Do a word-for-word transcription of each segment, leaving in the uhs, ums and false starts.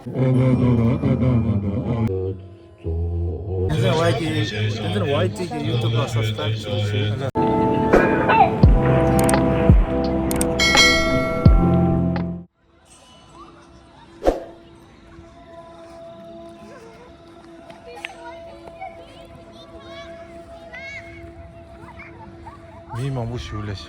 བསྟན་འཛིན་ཝའི་ཊི་ཝི། བསྟན་འཛིན་ཝའི་ཊི་ཝི་གི་ཡུ་ཊུབ་ལ་སབ་སི་ཀྲའིབ་བྱེད་ཤིག་མི་མང་པོ་ཞིག་སླེབས་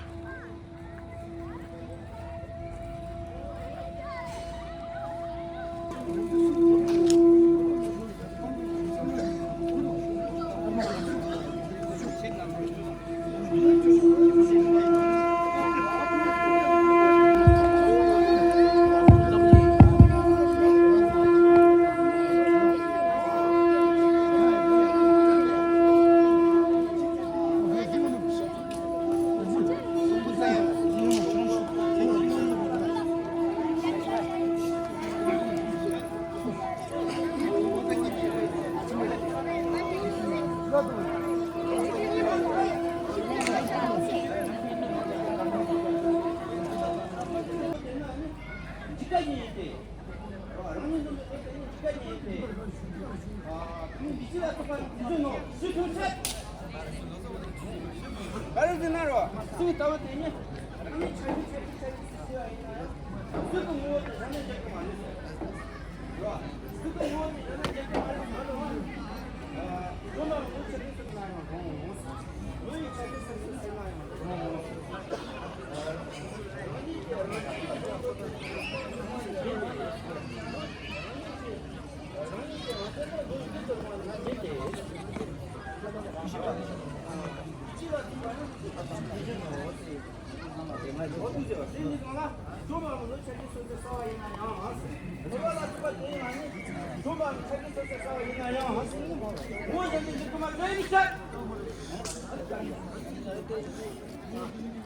ཤག་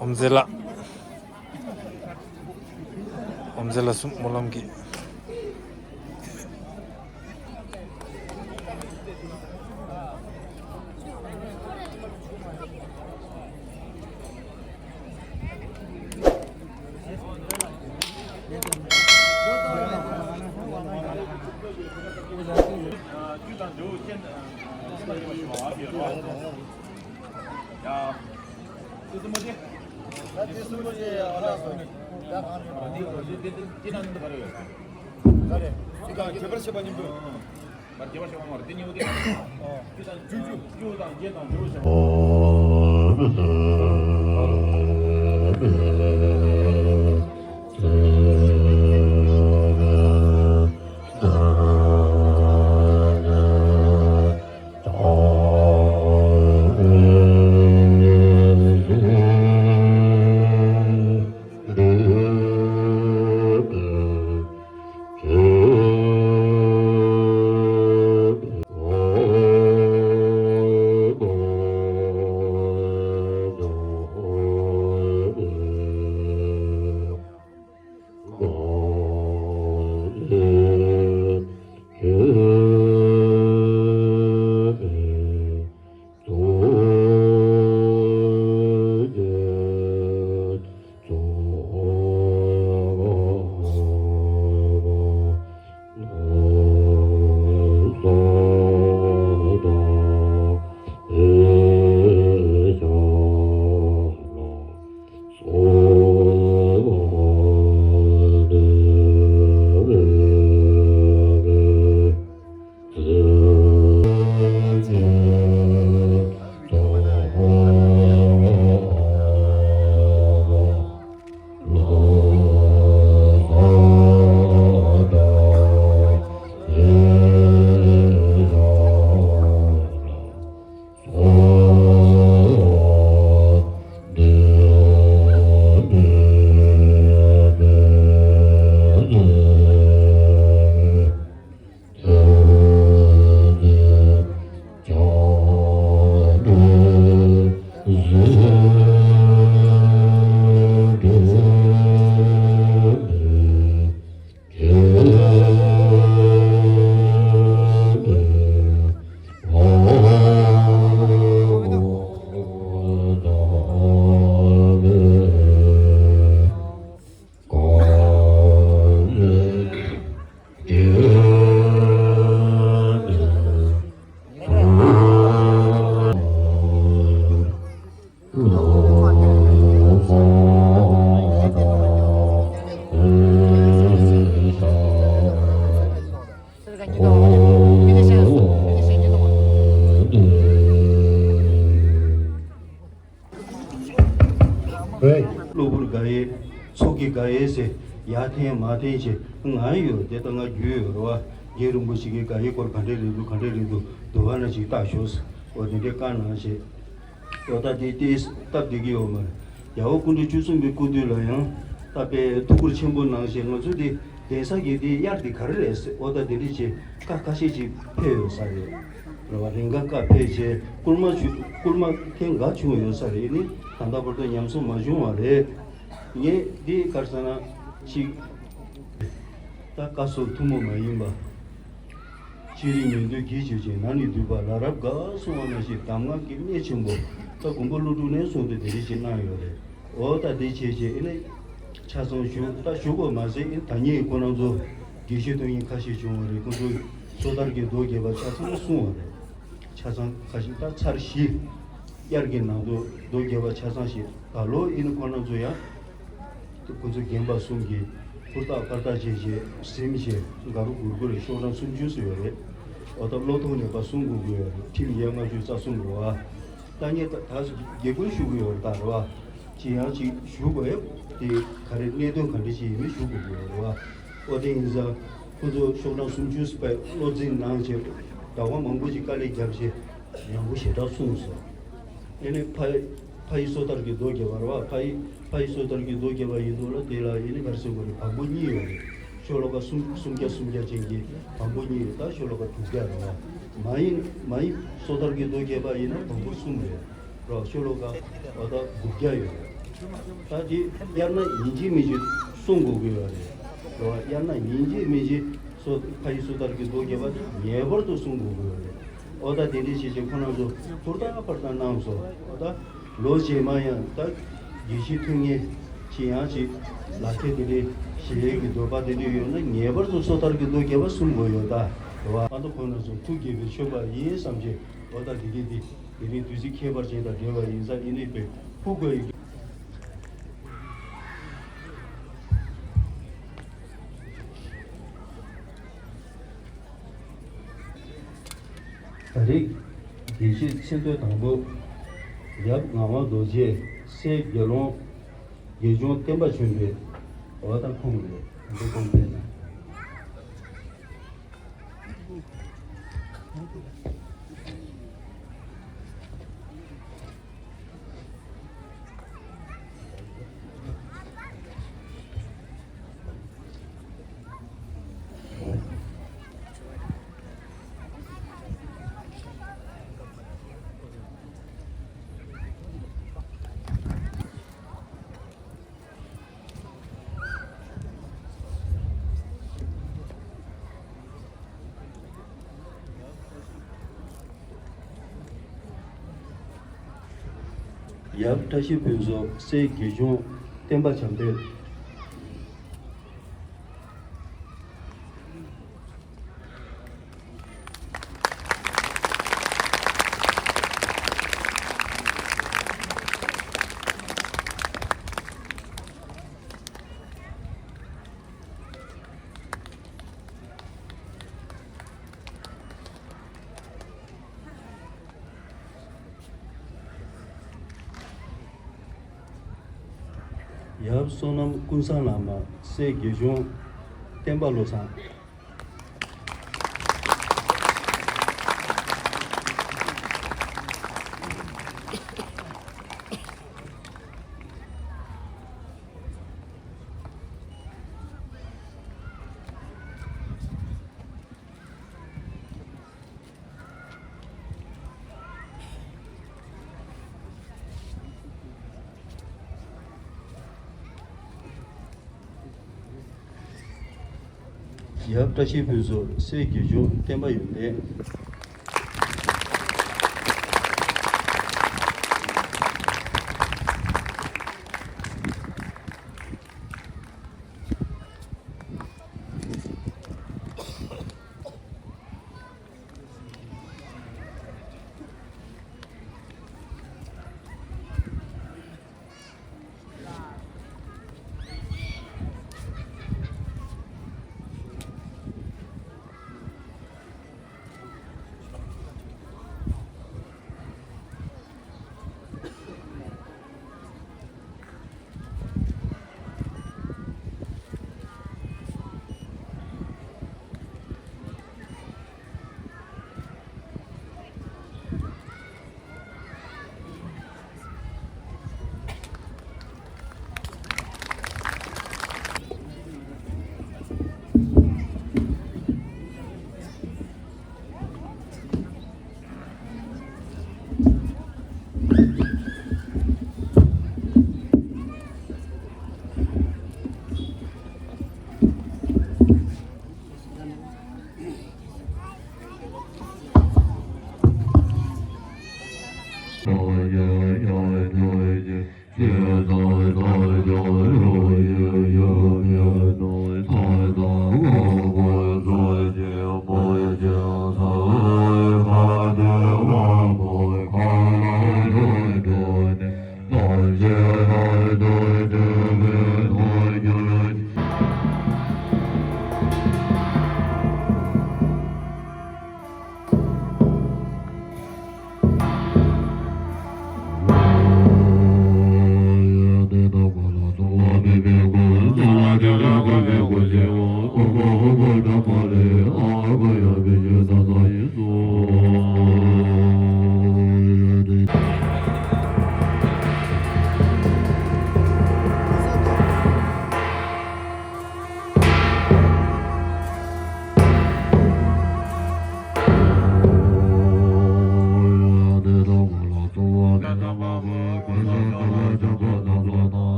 ཨོམ་ཟེ་ལ། ཨོམ་ཟེ་ལ་གསུམ་སྨོན་ལམ་གྱི། ཨེ་ཟེར། ཡར་འཐེན་མར་འཐེན་བྱས་ང་ཡོད་དེ་ལྟ་ང་རྒྱུས་ཡོད་རེད་བ། རྗེ་རིན་པོ་ཆེ་གིས་ག་ཡི་སྐོར་ག་འདྲས་རེད་འདུག་ག་འདྲས་རེད་འདུག་འདུག་བ་ན་ཅིག་བལྟ་ཤོག་ཟེར། འོ་དེ་འདྲས་བཀའ་གནང་བྱས། འོ་ད་དེ་དེ་སྟབས་བདེ་གི་ཡོད་མ་རེད། རྒྱལ་བ་སྐུ་ཕྲེང་བཅུ་གསུམ་པའི་སྐུ་དུས་ལ་ཡང་ད་དཔེ་ཐུགས་ཁུར་ཆེན་པོ་གནང་བྱས་ང་ཚོ་དེ་གདན་ས་གི་དེ་དབྱར་དེ་ག་རེ་རེད་ཟེར། འོ་ད་དེ་འདྲས་བྱས་བཀའ་ཁ་ཤས་ཅིག་ཕེབས་ཡོད་ས་རེད། རེད་བ། རེ་འགའ་བཀའ་ཕེབས་བྱས་བསྐུལ་མ་བྱུང་བསྐུལ་མ་ཐེངས་འགའ་བྱུང་ཡོད་ས་རེད། ནི་ད་ལྟ་བར་དུ་ཉམས་སུ་མ་བྱུང་བ་རེད། ངས་འདི་ག་རེ་ཟེར་ན་ཅིག་ད་བཀའ་སྲོལ་ཐུན་མོང་མ་ཡིན་པ། ཤེས་རིག་ཉན་ཐོས་ཀྱིས་བྱེད་ཅིང་ནང་ནས་བསྡུས་པ་ལ་རབ་དགའ་གསུང་བ་ནང་བཞིན་གདམས་ངག་གི་གནད་ཆེན་པོ་ད་མགོན་པོ་ཀླུ་སྒྲུབ་ནས་གསུངས་ཏེ་དེ་རིགས་ཅིག་གནང་ཡོད་རེད། འོ་ད་དེ་བྱས་བྱས་ཨེ་ནས་ཆ་ཚང་ཞུ་ད་ཞུ་དགོས་མ་ཟད་ཨེ་ད་ཉིད་ཁོ་རང་ཚོ་དགེ་བཤེས་ཐོན་མཁན་ཁ་ཤས་བྱུང་བ་རེད། ཁོ་ཚོས་སོ་ཐར་གྱི་མདོ་རྒྱས་པ་ཆ་ཚང་གསུངས་བ་རེད། ཆ་ཚང་ཁ་ཤས་ད་ཚར་བཞི་དབྱར་གྱི་ནང་དུ་མདོ་རྒྱས་པ་ཆ་ཚང་ཞིག་ད་ལོ་ཨེ་ནས་ཁོ་རང་ཚོ་ཡང་ཁོ་ཚོ་རྒན་པ་གསུམ་གྱིས་ཧུར་ཐག་ཕར་ཐག་བྱས་བྱས་ཟིན་བྱས་ག་རུ་གུར་གུར་ཤོག་གྲངས་སུམ་ཅུ་ཙམ་ཡོད་རེད། འོ་ད་བློ་ཐོག་ནས་པ་གསུང་དགོས་ཀྱི་ཡོད་རེད། ཁྲིམས་ཡས་ལྔ་བཅུ་རྩ་གསུམ་རེད་བ། ད་ངས་ད་ད་དགེ་སྐུལ་ཞུ་གི་ཡོད་རེད་ད་རེད་བ། ཅི་ཡང་ཅིག་ཞུ་དགོས་ཡོད་དེ་ག་རེ་གནད་དོན་ག་འདྲ་ཅིག་ཡིན་མིན་ཞུ་དགོས་ཀྱི་ཡོད་རེད་བ། འོ་དེ་ཡིན་ཙང་ཁོ་ཚོ་ཤོག་གྲངས་སུམ་ཅུ་ཙམ་པའི་བློ་འཛིན་གནང་བྱས་ཟླ་བ་མང་པོ་ཅིག་དཀའ་ལས་བརྒྱབ་བྱས་ཡག་པོ་ཞེ་དྲག་གསུངས་སོང་། དེ་ནས་ཕ་ཕ་ཡི་སོ་ཐར་གྱི་མདོ་རྒྱས་པ་རེད་བ། ཕ་ཡི་ཕ་ཡི་སོ་ཐར་གྱི་མདོ་རྒྱས་པ་ཡིན་འདུག་ལ་དེ་ལ་ཡིན་ན་ག་རེ་ཟེར་དགོས་རེད། བམ་པོ་གཉིས་ཡོད་རེད། ཤོ་ལོ་ཀ་གསུམ་གསུམ་བརྒྱ་གསུམ་བརྒྱ་ཅན་གྱི་བམ་པོ་གཉིས་རེད། ད་ཤོ་ལོ་ཀ་དྲུག་བརྒྱ་རེད་བ། མ་ཡི་མ་ཡི་སོ་ཐར་གྱི་མདོ་རྒྱས་པ་ཡིན་ན་བམ་པོ་གསུམ་རེད། རོ་ཤོ་ལོ་ཀ་འོ་ད་དགུ་བརྒྱ་ཡོད་རེད། ད་དེ་དབྱར་ན་ཡིན་གཅིག་མིན་གཅིག་གསུང་དགོས་ཀྱི་ཡོད་རེད། རོ་དབྱར་ན་ཡིན་གཅིག་མིན་གཅིག་སོ་ཕ་ཡི་སོ་ཐར་གྱི་མདོ་རྒྱས་པ་དེ་ངེས་པར་དུ་གསུང་དགོས་ཀྱི་ཡོད་རེད། འོ་ད་དེ་འདྲའི་བྱས་བྱས་ཁོ་རང་ཚོ་ཧུར་ཐག་ཕར་ཐག་གནང་སོང་། འོ་ད་ལོ་རྗེས་མ་ཡང་ད་དགེ་བཤེས་ཐོན་མཁན་ཅི་ཡང་ཅིག་ལག་ཁྱེར་དེ་འདྲའི་བཞེས་ཡས་ཀྱི་འདོད་པ་དེ་འདྲ་ཡོད་ན་ངེས་པར་དུ་སོ་ཐར་གྱི་མདོ་རྒྱས་པ་གསུང་དགོས་ཡོད་ད། རེད་བ། ཨ་ད་ཁོ་རང་ཚོ་ཐུགས་དགྱེས་པའི་མཆོད་པ་ཡིན་བསམ་བྱས། འོ་ད་དེ་གི་དེ། དེ་རིང་དུས་ཚིགས་ཁྱད་པར་ཅན་དང་འབྲེལ་བ་ཡིན་ཙང་ཨེ་ནས་པའི་ཕུགས་དགོས་ཡིན། ད་རེས་དགེ་བཤེས་མཚན་ཐོ་དང་པོ། ཡབ་ངག་དབང་རྡོ་རྗེ་སྲས་དགེ་སློང་དགེ་སྦྱོང་བསྟན་པ་ཆོས་འཕེལ། འོ་ད་ཁོང་རེད། འདི་ཁོང་ཕེབས་ན། ཡབ་བཀྲ་ཤིས་ཕུན་ཚོགས་སྲས་དགེ་སྦྱོང་བསྟན་པ་བྱམས་འཕེལ། ཡབ་བསོད་ནམས་ཀུན་བཟང་བླ་མ་སྲས་དགེ་སྦྱོང་བསྟན་པ་བློ་བཟང་། ཡབ་བཀྲ་ཤིས་ཕུན་ཚོགས་སྲས་དགེ་སྦྱོང་བསྟན་པ་ཡོན་ཏན།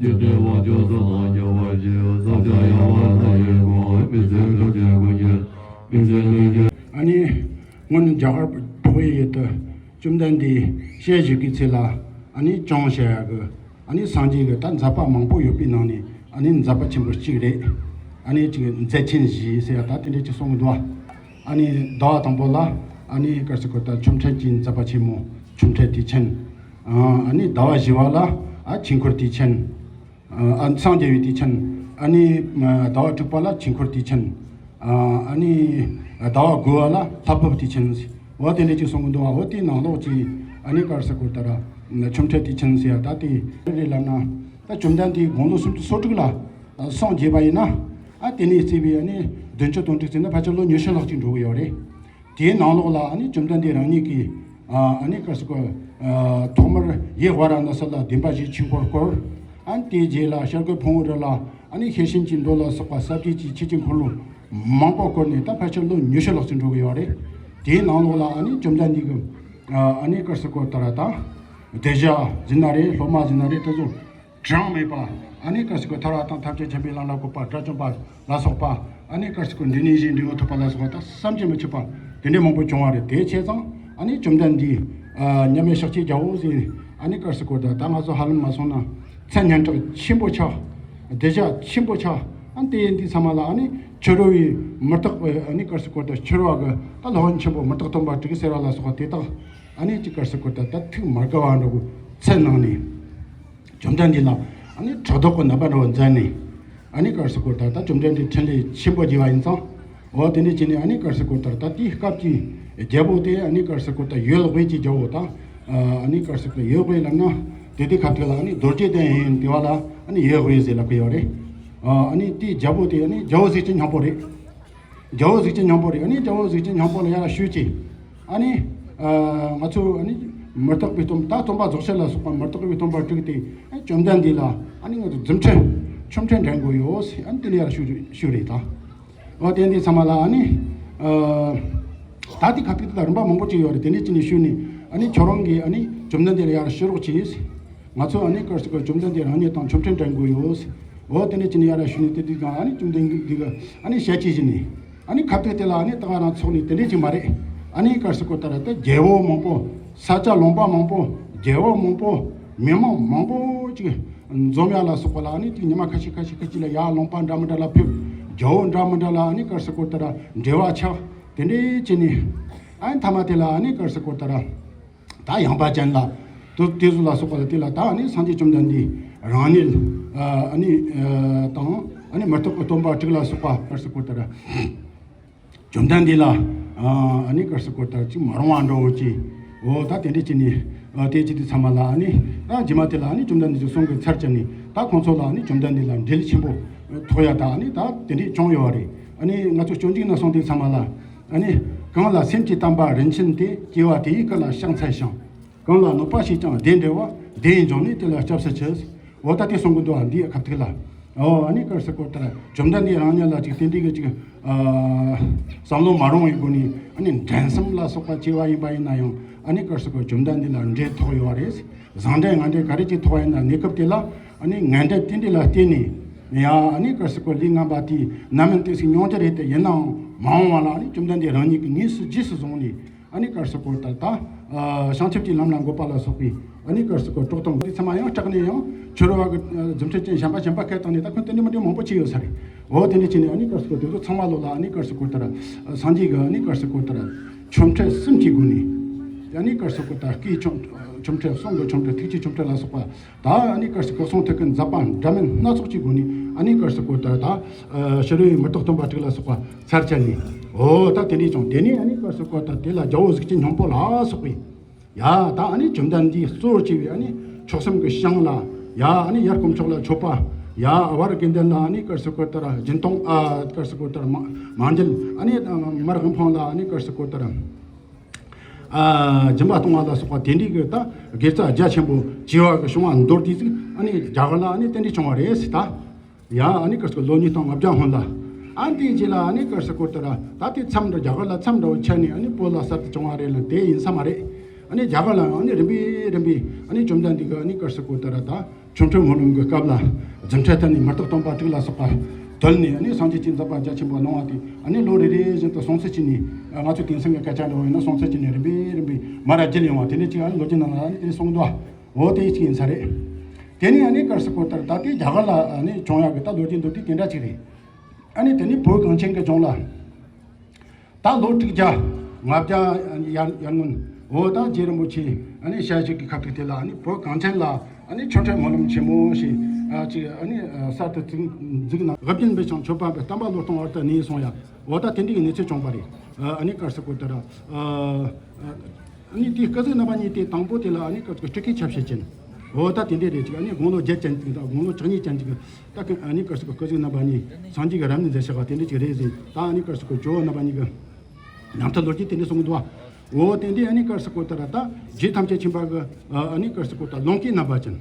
ཨ་ནི་སྔོན་རྒྱ་གར་བོད་ཡུལ་དུ་བཅོམ་ལྡན་འདས་ཞལ་བཞུགས་ཀྱི་ཚེ་ལ་ཨ་ནི་བྱང་ཤར་གྱི་ཨ་ནི་སངས་རྒྱས་ཀྱི་ད་མཛད་པ་མང་པོ་ཡོད་པའི་ནང་ནས་ཨ་ནི་མཛད་པ་ཆེན་པོ་གཅིག་རེད། ཨ་ནི་གཅིག་མཛད་ཆེན་བཞི་ཟེར་ཡ་ད་དེ་འདྲ་ཅིག་གསུང་གི་འདུག་ཨ་ནི་ཟླ་བ་དང་པོ་ལ་ཨ་ནི་ག་རེ་ཟེར་དགོས་ད་ཆོ་འཕྲུལ་གྱི་མཛད་པ་ཆེན་མོ་ཆོ་འཕྲུལ་དུས་ཆེན། ཨ་ནི་ཟླ་བ་བཞི་བ་ལ་ཨ་ཆོས་འཁོར་དུས་ཆེན། ཨ་སངས་རྒྱས་པའི་དུས་ཆེན། ཨ་ནི་ཟླ་བ་དྲུག་པ་ལ་ཆོས་འཁོར་དུས་ཆེན། ཨ་ནི་ཟླ་བ་དགུ་བ་ལ་ལྷ་བབས་དུས་ཆེན། འོ་དེ་འདྲ་ཅིག་གསུང་གི་འདུག་འོ་དེའི་ནང་ལོགས་ཀྱི་ཨ་ནི་ག་རེ་ཟེར་དགོས་ད་ར་ཆོ་འཕྲུལ་དུས་ཆེན་ཟེར་ཡ་ད་དེ་རེད་ལབ་ན། ད་བཅོམ་ལྡན་འདས་དགུང་ལོ་སུམ་ཅུ་སོ་དྲུག་ལ་སངས་རྒྱས་པ་ཡིན་ན། ཨ་དེ་ནས་བརྩིས་པའི་ཨ་ནི་བདུན་ཅུ་དོན་དྲུག་བརྩིས་ན་ཕལ་ཆེར་ལོ་ཉི་ཤུ་ལྷག་ཅིག་འགྲོ་གི་ཡོད་རེད། དེའི་ནང་ལོགས་ལ་ཨ་ནི་བཅོམ་ལྡན་འདས་རང་ཉིད་ཀྱིས་ཨ་ནི་ག་རེ་ཟེར་དགོས། ཐོག་མར་ཡུལ་ཝཱ་ར་ཎ་སི་ལ་བདེན་པ་བཞིའི་ཆོས་འཁོར་བསྐོར། ཨ་ནི་དེའི་རྗེས་ལ་བྱ་རྒོད་ཕུང་པོའི་རི་ལ་ཨ་ནི་ཤེར་ཕྱིན་གྱི་མདོ་ལ་སོགས་པ་ས་བཅུད་ཀྱི་ཆོས་ཀྱི་འཁོར་ལོ་མང་པོ་བསྐོར་ནས་ད་ཕལ་ཆེར་ལོ་ཉི་ཤུ་ལྷག་ཙམ་འགྲོ་གི་ཡོད་རེད། དེའི་ནང་ལོགས་ལ་ཨ་ནི་བཅོམ་ལྡན་འདས་ཀྱིས་ཨ་ནི་ག་རེ་ཟེར་དགོས་ད་ར་ད་གདུལ་བྱ་ཟེར་ན་རེད། སློབ་མ་ཟེར་ན་རེད། དེ་ཚོ་གྲངས་མེད་པ་ཨ་ནི་ག་རེ་ཟེར་དགོས་ཐར་པ་དང་ཐམས་ཅད་མཁྱེན་པའི་ལམ་ལ་བཀོད་པ་དགྲ་བཅོམ་པ་ལ་སོགས་པ་ཨ་ནི་ག་རེ་ཟེར་དགོས་འབྲས་གནས་བཞིའི་འབྲས་བུ་ཐོབ་པ་ལ་སོགས་པ་ད་བསམ་གྱིས་མི་ཁྱབ་པ་དེ་འདྲའི་མང་པོ་བྱུང་བ་རེད། དེ་བྱས་ཙང་ཨ་ནི་བཅོམ་ལྡན་འདས་མཉམ་མེད་ཤཱཀྱའི་རྒྱལ་པོ་ཟེར་ཨ་ནི་ག་རེ་ཟེར་དགོས་ད་ད་ང་ཚོ་ཧ་ལམ་མ་སོང་ན་མཚན་སྙན་གྲགས་ཆེན་པོ་ཆགས། གདུལ་བྱ་ཆེན་པོ་ཆགས། ཨ་ནི་དེ་ཡིན་དུས་ཚང་མ་ལ་ཨ་ནི་ཕྱི་རོལ་པའི་མུ་སྟེགས་ཨ་ནི་ག་རེ་ཟེར་དགོས་ད་ཕྱི་རོལ་པ་གི་ད་སློབ་དཔོན་ཆེན་པོ་མུ་སྟེགས་སྟོན་པ་དྲུག་ཟེར་བ་ལ་སོགས་པ་དེ་དག་ཨ་ནི་ཅིག་ག་རེ་ཟེར་དགོས་ད་ད་ཐུགས་མ་དགའ་བ་འདྲ་བོ་ཚལ་ནང་ནས། བཅོམ་ལྡན་འདས་ལ་ཨ་ནི་ཕྲག་དོག་གི་རྣམ་པ་འདྲ་བོ་མཛད་ནས། ཨ་ནི་ག་རེ་ཟེར་དགོས་ད་ད་བཅོམ་ལྡན་འདས་འཕྲིན་ལས་ཆེན་པོ་བགྱིས་པ་ཡིན་ཙང་། འོ་དེ་འདྲ་བྱས་ནས་ཨ་ནི་ག་རེ་ཟེར་དགོས་ད་ད་དེའི་སྐབས་ཀྱི་རྒྱལ་པོ་དེ་ཨ་ནི་ག་རེ་ཟེར་དགོས་ད་ཡོལ་དབུས་ཀྱི་རྒྱལ་པོ་དང་། ཨ་ནི་ག་རེ་ཟེར་དགོས་ཡོལ་དབུས་ལབ་ན་དེ་དུས་སྐབས་དེ་ལ་ཨ་ནི་རྡོ་རྗེ་གདན་ཡིན་དེ་བ་ལ་ཨ་ནི་ཡོལ་དབུས་ཟེར་ལབ་ཀྱི་ཡོད་རེད། ཨ་ནི་དེའི་རྒྱལ་པོ་དེ་ཨ་ནི་རྒྱལ་པོ་གཟུགས་ཅན་སྙིང་པོ་རེད། རྒྱལ་པོ་གཟུགས་ཅན་སྙིང་པོ་རེད། ཨ་ནི་རྒྱལ་པོ་གཟུགས་ཅན་སྙིང་པོ་ལ་ཡར་ཞུས་ཀྱིས། ཨ་ནི། ཨ་ང་ཚོ་ཨ་ནི་མུ་སྟེགས་པའི་སྟོན་ད་སྟོན་པ་རྫོགས་ཆེན་ལ་སོགས་པ་མུ་སྟེགས་པའི་སྟོན་པ་དྲུག་དེ་ཨ་བཅོམ་ལྡན་འདས་ལ་ཨ་ནི་ང་ཚོ་རྫུ་འཕྲུལ་ཆོ་འཕྲུལ་འགྲན་དགོས་ཡོད་ཟེར་ཨ་ནི་དེ་ལ་ཡར་ཞུ་ཞུ་རེད་ད། འོ་དེ་འདི་ཚང་མ་ལ་ཨ་ནི། ཨ་ད་དེ་ཁ་ཐུག་ད་རིམ་པ་མང་པོ་ཅིག་ཡོད་རེད། དེ་ནས་ཅི་ནས་ཞུས་ནས་ཨ་ནི་ཁྱོད་རང་གིས་ཨ་ནི་བཅོམ་ལྡན་འདས་ལ་ཡར་ཞུ་རོགས་གྱིས། ང་ཚོ་ཨ་ནི་ག་རེ་ཟེར་དགོས་བཅོམ་ལྡན་འདས་རང་ཉིད་དང་ཆོ་འཕྲུལ་འགྲན་དགོས་ཡོད། འོ་དེ་འདྲ་བྱས་ནས་ཡར་ཞུས་ནས་དེ་དུས་ཀྱང་ཨ་ནི་བཅོམ་ལྡན་འདས་ཀྱིས་ཨ་ནི་ཞལ་གྱིས་བཞེས་ནས་ཨ་ནི་ཁ་ཐུག་དེ་ལ་ཨ་ནི་ད་ག་རང་ཚོགས་ནས་དེ་འདྲ་ཅིག་མ་རེད། ཨ་ནི་ག་རེ་ཟེར་དགོས་ད་ར་ད་རྒྱལ་པོ་མང་པོ་ས་སྐྱ་ལུང་པ་མང་པོ་རྒྱལ་པོ་མང་པོ་མི་མང་མང་པོ་ཅིག་འཛོམས་ཡ་ལ་སོགས་པ་ལ་ཨ་ནི་དེ་ཉི་མ་ཁ་ཤས་ཁ་ཤས་ཁ་ཤས་ལ་ཡར་ལུང་པ་འདྲ་མི་འདྲ་ལ་ཕེབས། རྒྱལ་པོ་འདྲ་མི་འདྲ་ལ་ཨ་ནི་ག་རེ་ཟེར་དགོས་ད་ར་འབྲེལ་བ་ཆགས། དེ་འདྲ་བྱས་ནས་ཨ་ནི་མཐའ་མ་དེ་ལ་ཨ་ནི་ག་རེ་ཟེར་དགོས་ད་ར། ད་ཡངས་པ་ཅན་ལ། དུ་དེ་ཚོ་ལ་སོགས་པ་ལ་དེ་ལ་ད་ནི་སངས་རྒྱས་བཅོམ་ལྡན་འདས་རང་ཉིད་ཨ་ནི་དང་ཨ་ནི་མུ་སྟེགས་ཀྱི་སྟོན་པ་དྲུག་ལ་སོགས་པ་ག་རེ་ཟེར་དགོས་ད་ར། བཅོམ་ལྡན་འདས་ལ་ཨ་ནི་ག་རེ་ཟེར་དགོས་ད་ར་ཅིག་མ་རུང་བ་འདྲ་བོ་ཅིག་འོ་ད་དེ་འདྲ་བྱས་ནས་དེ་བྱས་དུས་ཚང་མ་ལ་ཨ་ནི་ད་རྗེས་མ་དེ་ལ་ཨ་ནི་བཅོམ་ལྡན་འདས་ཀྱི་གསུང་གི་ཚར་བཅད་ནས་ད་ཁོང་ཚོ་ལ་ཨ་ནི་བཅོམ་ལྡན་འདས་ལ་འབྲེལ་ཆེན་པོ་ཐོགས་ཡ་ད་ཨ་ནི་ད་དེ་འདྲས་བྱུང་ཡོད་རེད། ཨ་ནི་ང་ཚོ་སྤྱོད་འཇུག་ན་གསུངས་དུས་ཚང་མ་ལ། ཨ་ནི། གང་ལ་སེམས་ཀྱི་བརྟན་པ་རིན་ཆེན་ཏེ། སྐྱེ་བ་དེ་ཡི་སྐུ་ལ་ཕྱག་འཚལ་ཞིང་། གང་ལ་གནོད་པ་བྱས་ཀྱང་བདེ་འབྲེལ་བ། དེ་ཡི་འབྱུང་གནས་དེ་ལ་སྐྱབས་སུ་མཆི། འོ་ད་དེ་གསུང་གི་འདུག་ཨ་འདིའི་ཁ་ཐུག་ལ། འོ་ཨ་ནི་ག་རེ་ཟེར་དགོས་ད་ར་བཅོམ་ལྡན་འདས་རང་ཉིད་ལ་ཅིག་དེ་འདྲའི་གི་ཅིག་བསམ་བློ་མ་རུང་བའི་སྒོ་ནས་ཨ་ནི་འགྲན་སེམས་ལ་སོགས་པ་སྐྱེ་བ་ཡིན་པ་ཡིན་ན་ཡང་ཨ་ནི་ག་རེ་ཟེར་དགོས་བཅོམ་ལྡན་འདས་ལ་འབྲེལ་ཐོགས་ཡོད་པ་རེད། བཟང་འབྲེལ་ངན་འབྲེལ་ག་རེ་ཅིག་ཐོགས་ཡིན་ན་གནས་སྐབས་དེ་ལ་ཨ་ནི་ངན་འབྲེལ་དེ་འདྲ་ལ་བརྟེན་ནས་ཡ་ཨ་ནི་ག་རེ་ཟེར་དགོས་ལས་ངན་པ་དེ་ནམ་ཡིན་དུས་སུ་མྱོང་རྒྱུ་རེད་དེ། ཡིན་ནའང་མ་འོངས་པ་ལ་ཨ་ནི་བཅོམ་ལྡན་འདས་རང་ཉིད་ཀྱིས་དངོས་སུ་རྗེས་སུ་བཟུང་ནས་ཨ་ནི་ག་རེ་ཟེར་དགོས་ད་ལྟ་བྱང་ཆུབ་ཀྱི་ལམ་ལ་འགོད་པ་ལ་སོགས་པའི་ཨ་ནི་ག་རེ་ཟེར་དགོས་གྲོགས་དང་དེ་ཚང་མ་ཡང་སྐྲག་ནས་ཡང་ཕྱི་རོལ་པ་གི་རྫུ་འཕྲུལ་ཅན་གཞན་པ་གཞན་པ་སྐད་བཏང་ནས་ད་ཁོང་དེ་འདྲ་མི་འདྲ་མང་པོ་བྱས་ཡོད་ས་རེད། འོ་དེ་འདྲ་བྱས་ནས་ཨ་ནི་ག་རེ་ཟེར་དགོས་དེ་ཚོ་ཚང་མ་ལོ་ལ་ཨ་ནི་ག་རེ་ཟེར་དགོས་ད་ར་སངས་རྒྱས་ཀྱི་ཨ་ནི་ག་རེ་ཟེར་དགོས་ད་ར་ཆོ་འཕྲུལ་གསུམ་གྱི་སྒོ་ནས་ཨ་ནི་ག་རེ་ཟེར་དགོས་ད་སྐུའི་ཆོ་ཆོ་འཕྲུལ་གསུང་གི་ཆོ་འཕྲུལ་ཐུགས་ཀྱི་ཆོ་འཕྲུལ་ལ་སོགས་པ། ད་ཨ་ནི་ག་རེ་ཟེར་གོ་གསུང་ཐུགས་ཀྱི་མཛད་པ་འདྲ་མིན་སྣ་ཚོགས་ཀྱི་སྒོ་ནས་ཨ་ནི་ག་རེ་ཟེར་གོ་ད་ད་ཕྱི་རོལ་མུ་སྟེགས་སྟོན་པ་དྲུག་ལ་སོགས་པ་ཚར་བཅད་ནས། འོ་ད་དེ་འདྲས་ཀྱང་དེ་ནས་ཨ་ནི་ག་རེ་ཟེར་གོ་ད་དེ་ལ་རྒྱལ་པོ་གཟུགས་ཅན་སྙིང་པོ་ལ་སོགས་པས་ཡ་ད་ཨ་ནི་བཅོམ་ལྡན་འདས་གཙོ་བོར་བྱས་པའི་ཨ་ནི་མཆོག་གསུམ་གྱི་ཞིང་ལ་ཡ་ཨ་ནི་ཡར་དཀོན་མཆོག་ལ་མཆོད་པ། ཡ་བར་དགེ་འདུན་ལ་ཨ་ནི་ག་རེ་ཟེར་གོ་ད་ར་སྦྱིན་གཏོང་ཨ་ག་རེ་ཟེར་གོ་ད་ར་མ་མ་འཇལ། ཨ་ནི་མར་དབུ་འཕང་ལ་ཨ་ནི་ག་རེ་ཟེར་གོ་ད་ར། ཨ་སྦྱིན་པ་གཏོང་བ་ལ་སོགས་པ་དེ་འདྲའི་གི་ད་དགེ་རྩ་རྒྱ་ཆེན་པོ་བྱེ་བ་གི་བྱུང་བ་མདོར་བསྡུས་ཅིག་ཨ་ནི་རྒྱ་གར་ལ་ཨ་ནི་དེ་འདྲའི་བྱུང་བ་རེད་ཟེར་ད། ཡ་ཨ་ནི་ག་རེ་ཟེར་ལོ་ཉིས་སྟོང་ལྔ་བརྒྱ་སྔོན་ལ། ཨ་དེའི་རྗེས་ལ་ཨ་ནི་ག་རེ་ཟེར་གོ་ད་ར་ད་དེ་མཚམས་འདྲ་རྒྱ་གར་ལ་མཚམས་འདྲ་བོ་ཆད་ནས་ཨ་ནི་བོད་ལ་གསར་དུ་བྱུང་བ་རེད་ལ་དེ་ཡིན་ས་མ་རེད། ཨ་ནི་རྒྱ་གར་ལའང་ཨ་ནི་རིམ་པས་རིམ་པས་ཨ་ནི་བཅོམ་ལྡན་འདས་ཀྱིས་ཨ་ནི་ག་རེ་ཟེར་དགོས་ད་ར་ད་ཆོ་འཕྲུལ་སྨོན་ལམ་གྱི་སྐབས་ལ་རྫུ་འཕྲུལ་ཐོག་ནས་མི་རྟག་སྟོང་པ་དྲུག་ལ་སོགས་པ་བཏོན་ནས་ཨ་ནི་སངས་རྒྱས་ཀྱི་མཛད་པ་རྒྱ་ཆེན་པོ་གནང་བ་དེ་ཨ་ནི་ལོ་རེ་རེ་བཞིན་དུ་སྲུང་བརྩི་བྱས་ནས། ང་ཚོ་དེང་སང་གི་སྐད་ཆ་འདྲ་བོ་ཡིན་ན་སྲུང་བརྩི་བྱས་ནས་རིམ་པས་རིམ་པས་མར་བརྒྱུད་ཡོང་བ་དེ་འདྲ་ཅིག་ཨ་ནི་ལོ་རྒྱུས་ནང་ལ་ཨ་ནི་དེ་གསུངས་འདུག་འོ་དེ་ཅིག་ཡིན་ས་རེད། དེ་ནས་ཨ་ནི་ག་རེ་ཟེར་དགོས་ད་ར་ད་དེ་རྒྱ་གར་ལ་ཨ་ནི་བྱུང་ཡག་གི་ད་ལོ་རྒྱུས་འདུག་དེ་དེ་འདྲ་ཅིག་རེད། ཨ་ནི་དེ་ནས་བོད་གངས་ཅན་གྱི་ལྗོངས་ལ། ད་ལོ་དྲུག་བརྒྱ་ལྔ་བརྒྱ་ཡར་ཡར་སྔོན། འོ་ད་རྗེ་རིན་པོ་ཆེ་ཨ་ནི་ཞལ་བཞུགས་ཀྱི་ཁ་ཐུག་དེ་ལ་ཨ་ནི་བོད་གངས་ཅན་ལ་ཨ་ནི་ཆོ་འཕྲུལ་སྨོན་ལམ་ཆེན་མོ་ཞེས་ཨ་ཅིག་ཨ་ནི་གསར་དུ་བཙུགས་འཛུགས་གནང་། དབུ་རྒྱན་འབུལ་ཞིང་མཆོད་པ་འབུལ། བསྟན་པ་ལོ་སྟོང་བར་དུ་གནས་གསུངས་ཡ། འོ་ད་དེ་འདྲའི་གནས་ཚུལ་བྱུང་བ་རེད། ཨ་ནི་ག་རེ་ཟེར་དགོས་ད་ར། ཨ་ནི་དེའི་སྐུ་གཟུགས་རྣམ་པ་གཉིས་དེ་དང་པོ་དེ་ལ་ཨ་ནི་ག་རེ་ཟེར་དགོས། སྤྲུལ་སྐུའི་ཆ་བྱད་ཅན། འོ་ད་དེ་འདྲའི་རེད་ཅིག་ཨ་ནི་དགུང་ལོ་བརྒྱད་ཅན་ཅིག་དང་དགུང་ལོ་བཅུ་གཉིས་ཅན་ཅིག་ད་ཀི་ཨ་ནི་ག་རེ་ཟེར་དགོས། སྐུ་གཟུགས་རྣམ་པ་གཉིས་སངས་རྒྱས་ཀྱི་རབ་གནས་མཛད་བཞག་པ་དེ་འདྲ་ཅིག་རེད་ཟེར། ད་ཨ་ནི་ག་རེ་ཟེར་དགོས། ཇོ་བོ་རྣམ་པ་གཉིས་ཀྱི་རྣམ་ཐར་ལོ་རྒྱུས་དེ་འདྲ་གསུངས་འདུག་འོ་དེ་འདྲའི་ཨ་ནི་ག་རེ་ཟེར་དགོས་ད་ར། ད་རྗེ་ཐམས་ཅད་མཁྱེན་པ་གི་ཨ་ནི་ག་རེ་ཟེར་དགོས་ད་ལོངས་སྐུའི་རྣམ་པ་ཅན།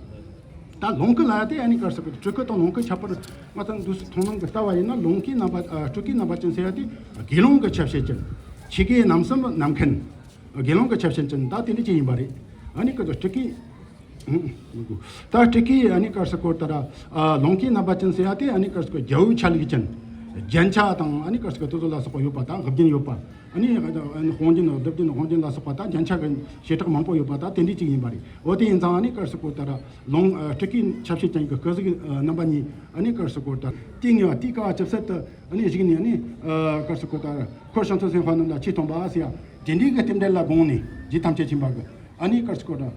ད་ལོངས་སྐུ་ལ་ཡ་དེ་ཨ་ནི་ག་རེ་ཟེར་དགོས། སྤྲུལ་སྐུ་དང་ལོངས་སྐུ་ཁྱད་པར་ང་ཚོ་འདུག་སེ་མཐོང་སྣང་གི་ལྟ་བ་ཡིན་ན། ལོངས་སྐུའི་རྣམ་པ་ཨ་སྤྲུལ་སྐུའི་རྣམ་པ་ཅན་ཟེར་ཡ་དེ་དགེ་སློང་གི་ཆ་བྱད་ཅན། ཆོ་གའི་རྣམ་གསུམ་རྣམ་མཁན། དགེ་སློང་གི་ཆ་བྱད་ཅན་ད་དེ་འདྲ་ཅིག་ཡིན་པ་རེད། ཨ་ནི་ག་རེ་ཟེར་དགོས། སྤྲུལ་སྐུའི། ད་སྤྲུལ་སྐུའི་ཨ་ནི་ག་རེ་ཟེར་དགོས་ད་ར། ཨ་ལོངས་སྐུའི་རྣམ་པ་ཅན་ཟེར་ཡ་དེ་ཨ་ནི་ག་རེ་ཟེར་དགོས། རྒྱལ་པོའི་ཆ་ལུགས་ཅན། རྒྱན་ཆ་དང་ཨ་ནི་ག་རེ་ཟེར་དགོས། དེ་ཚོ་ལ་སོགས་པ་ཡོད་པ། ད་དབུ་རྒྱན་ཡོད་པ། ཨ་ནི་དཔུང་རྒྱན་དང་སྡེ་བརྒྱད་དབང་རྒྱན་ལ་སོགས་པ་ད་རྒྱན་ཆ་གི་བྱེ་བྲག་མང་པོ་ཡོད་པ་ད་དེ་འདྲ་ཅིག་ཡིན་པ་རེད། འོ་དེ་ཡིན་ཙང་ཨ་ནི་ག་རེ་ཟེར་དགོས་ད་ར། ལོངས་ཨ་སྤྲུལ་སྐུའི་ཆ་བྱད་ཅན་གྱི་སྐུ་གཟུགས་ཨ་རྣམ་པ་གཉིས་ཨ་ནི་ག་རེ་ཟེར་དགོས་ད་ར། དུས་ངེས་པ་དུས་ག་བ་ཇི་སྲིད་དུ་ཨ་ནི་བཞུགས་ནས་ཨ་ནི་ཨ་ག་རེ་ཟེར་དགོས་ད་ར། འཁོར་བྱང་ཆུབ་སེམས་དཔའ་རྣམས་ལ་ཆོས་སྟོན་པ་ཟེར་ཡ་དེ་འདྲའི་གི་རྟེན་འབྲེལ་ལ་དགོངས་ནས། རྗེ་ཐམས་ཅད་མཁྱེན་པ་གི་ཨ་ནི་ག་རེ་ཟེར་དགོས་ད་ར།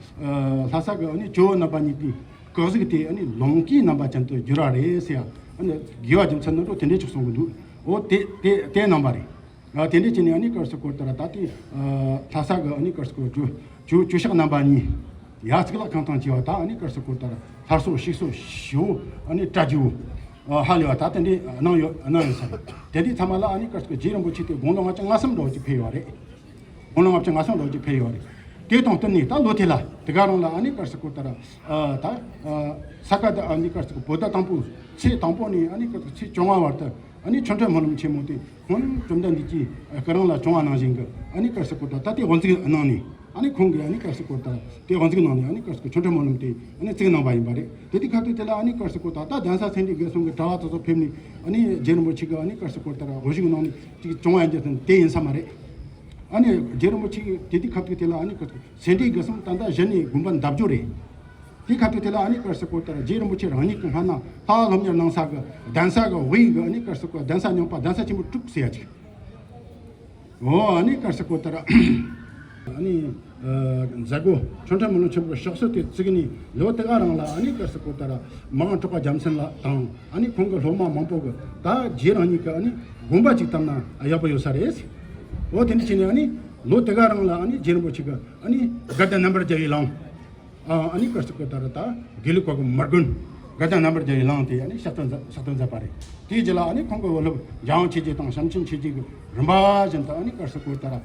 ལྷ་ས་གི་ཨ་ནི་ཇོ་བོ་རྣམ་པ་གཉིས་ཀྱི་སྐུ་གཟུགས་དེ་ཨ་ནི་ལོངས་སྐུའི་རྣམ་པ་ཅན་དུ་གྱུར་བ་རེད་ཟེར་ཡ། ཨ་ནི་དགེ་བ་རྒྱུ་མཚན་ནོར་བུ་དེ་འདྲའི་ཅིག་གསུང་གི་འདུག་འོ་དེ་དེ་དེ་རྣམ་པ་རེད། ཨ་དེ་འདྲའི་ཅིག་ནས་ཨ་ནི་ག་རེ་ཟེར་དགོས་ད་ར། ད་ལྟའི་ཨ་ལྷ་ས་གི་ཨ་ནི་ག་རེ་ཟེར་དགོས། ཇོ་ཇོ་ཇོ་ཤཱཀ་རྣམ་པ་གཉིས་ཡར་གཙུག་ལག་ཁང་དང་བཅས་པ་ད་ཨ་ནི་ག་རེ་ཟེར་དགོས་ད་ར། ལྷ་གསོལ་ཕྱུགས་གསོལ་ཞེ་པོ་ཨ་ནི་བཀྲ་རྒྱུ་ཨ་ཧ་ལས་པ་ད་དེ་འདྲའི་གནང་ཡོད་གནང་ཡོད་ས་རེད། དེ་འདྲའི་ཚང་མ་ལ་ཨ་ནི་ག་རེ་ཟེར་དགོས། རྗེ་རིན་པོ་ཆེ་དེ་དགུང་ལོ་ལྔ་བཅུ་ང་གསུམ་འདྲ་བོ་ཅིག་ཕེབས་ཡོད་རེད། དགུང་ལོ་ལྔ་བཅུ་ང་གསུམ་འདྲ་བོ་ཅིག་ཕེབས་ཡོད་རེད། དེ་དང་བསྟུན་ནས་ད་ལོ་དེ་ལ་དེ་ག་རང་ལ་ཨ་ནི་ག་རེ་ཟེར་དགོས་ད་ར། ཨ་ད་ཨ་ས་ག་ད་ཨ་ནི་ག་རེ་ཟེར་དགོས། བོད་ཟླ་དང་པོ་ཚེས་དང་པོ་ནས་ཨ་ནི་ག་རེ་ཟེར་དགོས། ཚེས་བཅོ་ལྔ་བར་དུ་ཨ་ནི་ཆོ་འཕྲུལ་སྨོན་ལམ་ཆེན་མོ་དེ་སྔོན་བཅོམ་ལྡན་འདས་ཀྱི་སྐུ་རིང་ལ་བྱུང་བ་ནང་བཞིན་གྱི་ཨ་ནི་ག་རེ་ཟེར་དགོས་ད་ད་དེ་དབུ་འཛུགས་གནང་ནས། ཨ་ནི་ཁོང་གིས་ཨ་ནི་ག་རེ་ཟེར་དགོས་ད་དེ་དབུ་འཛུགས་གནང་ནས། ཨ་ནི་ག་རེ་ཟེར་དགོས། ཆོ་འཕྲུལ་སྨོན་ལམ་དེ་ཨ་ནི་བཙུགས་གནང་བ་ཡིན་པ་རེད། དེ་དུས་ཁ་ཐུག་དེ་ལ་ཨ་ནི་ག་རེ་ཟེར་དགོས་ད་ད་གདན་ས་སེ་འབྲས་དགེ་གསུམ་གྱི་གྲྭ་བ་དེ་ཚོ་ཕེབས་ནས་ཨ་ནི་རྗེ་རིན་པོ་ཆེ་གི་ཨ་ནི་ག་རེ་ཟེར་དགོས་ད་ར་དབུ་བཞུགས་གནང་ནས་ཅིག་བྱུང་བ་ཡིན་རྒྱུ་དེ་ཡིན་ས་མ་རེད། ཨ་ནི་རྗེ་རིན་པོ་ཆེ་གི་དེ་དུས་ཁ་ཐུག་དེ་ལ་ཨ་ནི་ག་རེ་ཟེར་དགོས། སེ་འབྲས་དགེ་གསུམ་ད་ལྟ་གཞི་ནས་དགོན་པ་འདབས་སྦྱོར་རེད། དེ་ཁ་ཐུག་དེ་ལ་ཨ་ནི་ག་རེ་ཟེར་དགོས་ད་ར། རྗེ་རིན་པོ་ཆེ་རང་ཉིད་ཀྱི་སྔ་ན་ལྷ་སློབ་གཉེར་གནང་ས་གི་གདན་ས་གི་དབུས་གི་ཨ་ནི་ག་རེ་ཟེར་དགོས། གདན་ས་རྙིང་པ་གདན་ས་ཆེན་པོ་དྲུག་ཟེར་ཡ་ཅིག་འོ་ཨ་ནི་ག་རེ་ཟེར་དགོས་ད་ར། ཨ་ནི་ཨ་མཛད་སྒོ་ཆོ་འཕྲུལ་སྨོན་ལམ་ཆེན་པོ་གི་ཕྱག་སྲོལ་དེ་བཙུགས་ནས་ལོ་དེ་ག་རང་ལ་ཨ་ནི་ག་རེ་ཟེར་དགོས་ད་ར། མ་འོངས་གྲགས་པ་རྒྱལ་མཚན་ལགས་དང་ཨ་ནི་ཁོང་གི་སློབ་མ་མང་པོ་གིས་ད་རྗེ་རང་ཉིད་ཀྱི་ཨ་ནི་དགོན་པ་ཅིག་བཏབ་ན་ཡག་པོ་ཡོད་ས་རེད། འོ་དེ་འདྲ་བྱས་ནས་ཨ་ནི་ལོ་དེ་ག་རང་ལ་ཨ་ནི་རྗེ་རིན་པོ་ཆེ་གིས་ཨ་ནི་དགའ་ལྡན་རྣམ་པར་རྒྱལ་བའི་ལམ། ཨ་ཨ་ནི་ག་རེ་ཟེར་དགོས་ད་ར། ད་དགེ་ལུགས་པ་གི་མི་དགོན་དགའ་ལྡན་རྣམ་པར་རྒྱལ་བའི་ལམ་དེ་ཨ་ནི་ཕྱག་བཏབ་མཛད་ཕྱག་བཏབ་མཛད་པ་རེད། དེའི་རྗེས་ལ་ཨ་ནི་ཁོང་གི་བུ་སློབ་འཇམ་དབྱངས་ཆོས་རྗེ་དང་བྱམས་ཆེན་ཆོས་རྗེ་གིས་རིམ་པ་བཞིན་དུ་ཨ་ནི་ག་རེ་ཟེར་དགོས་ད་ར། ཨམ་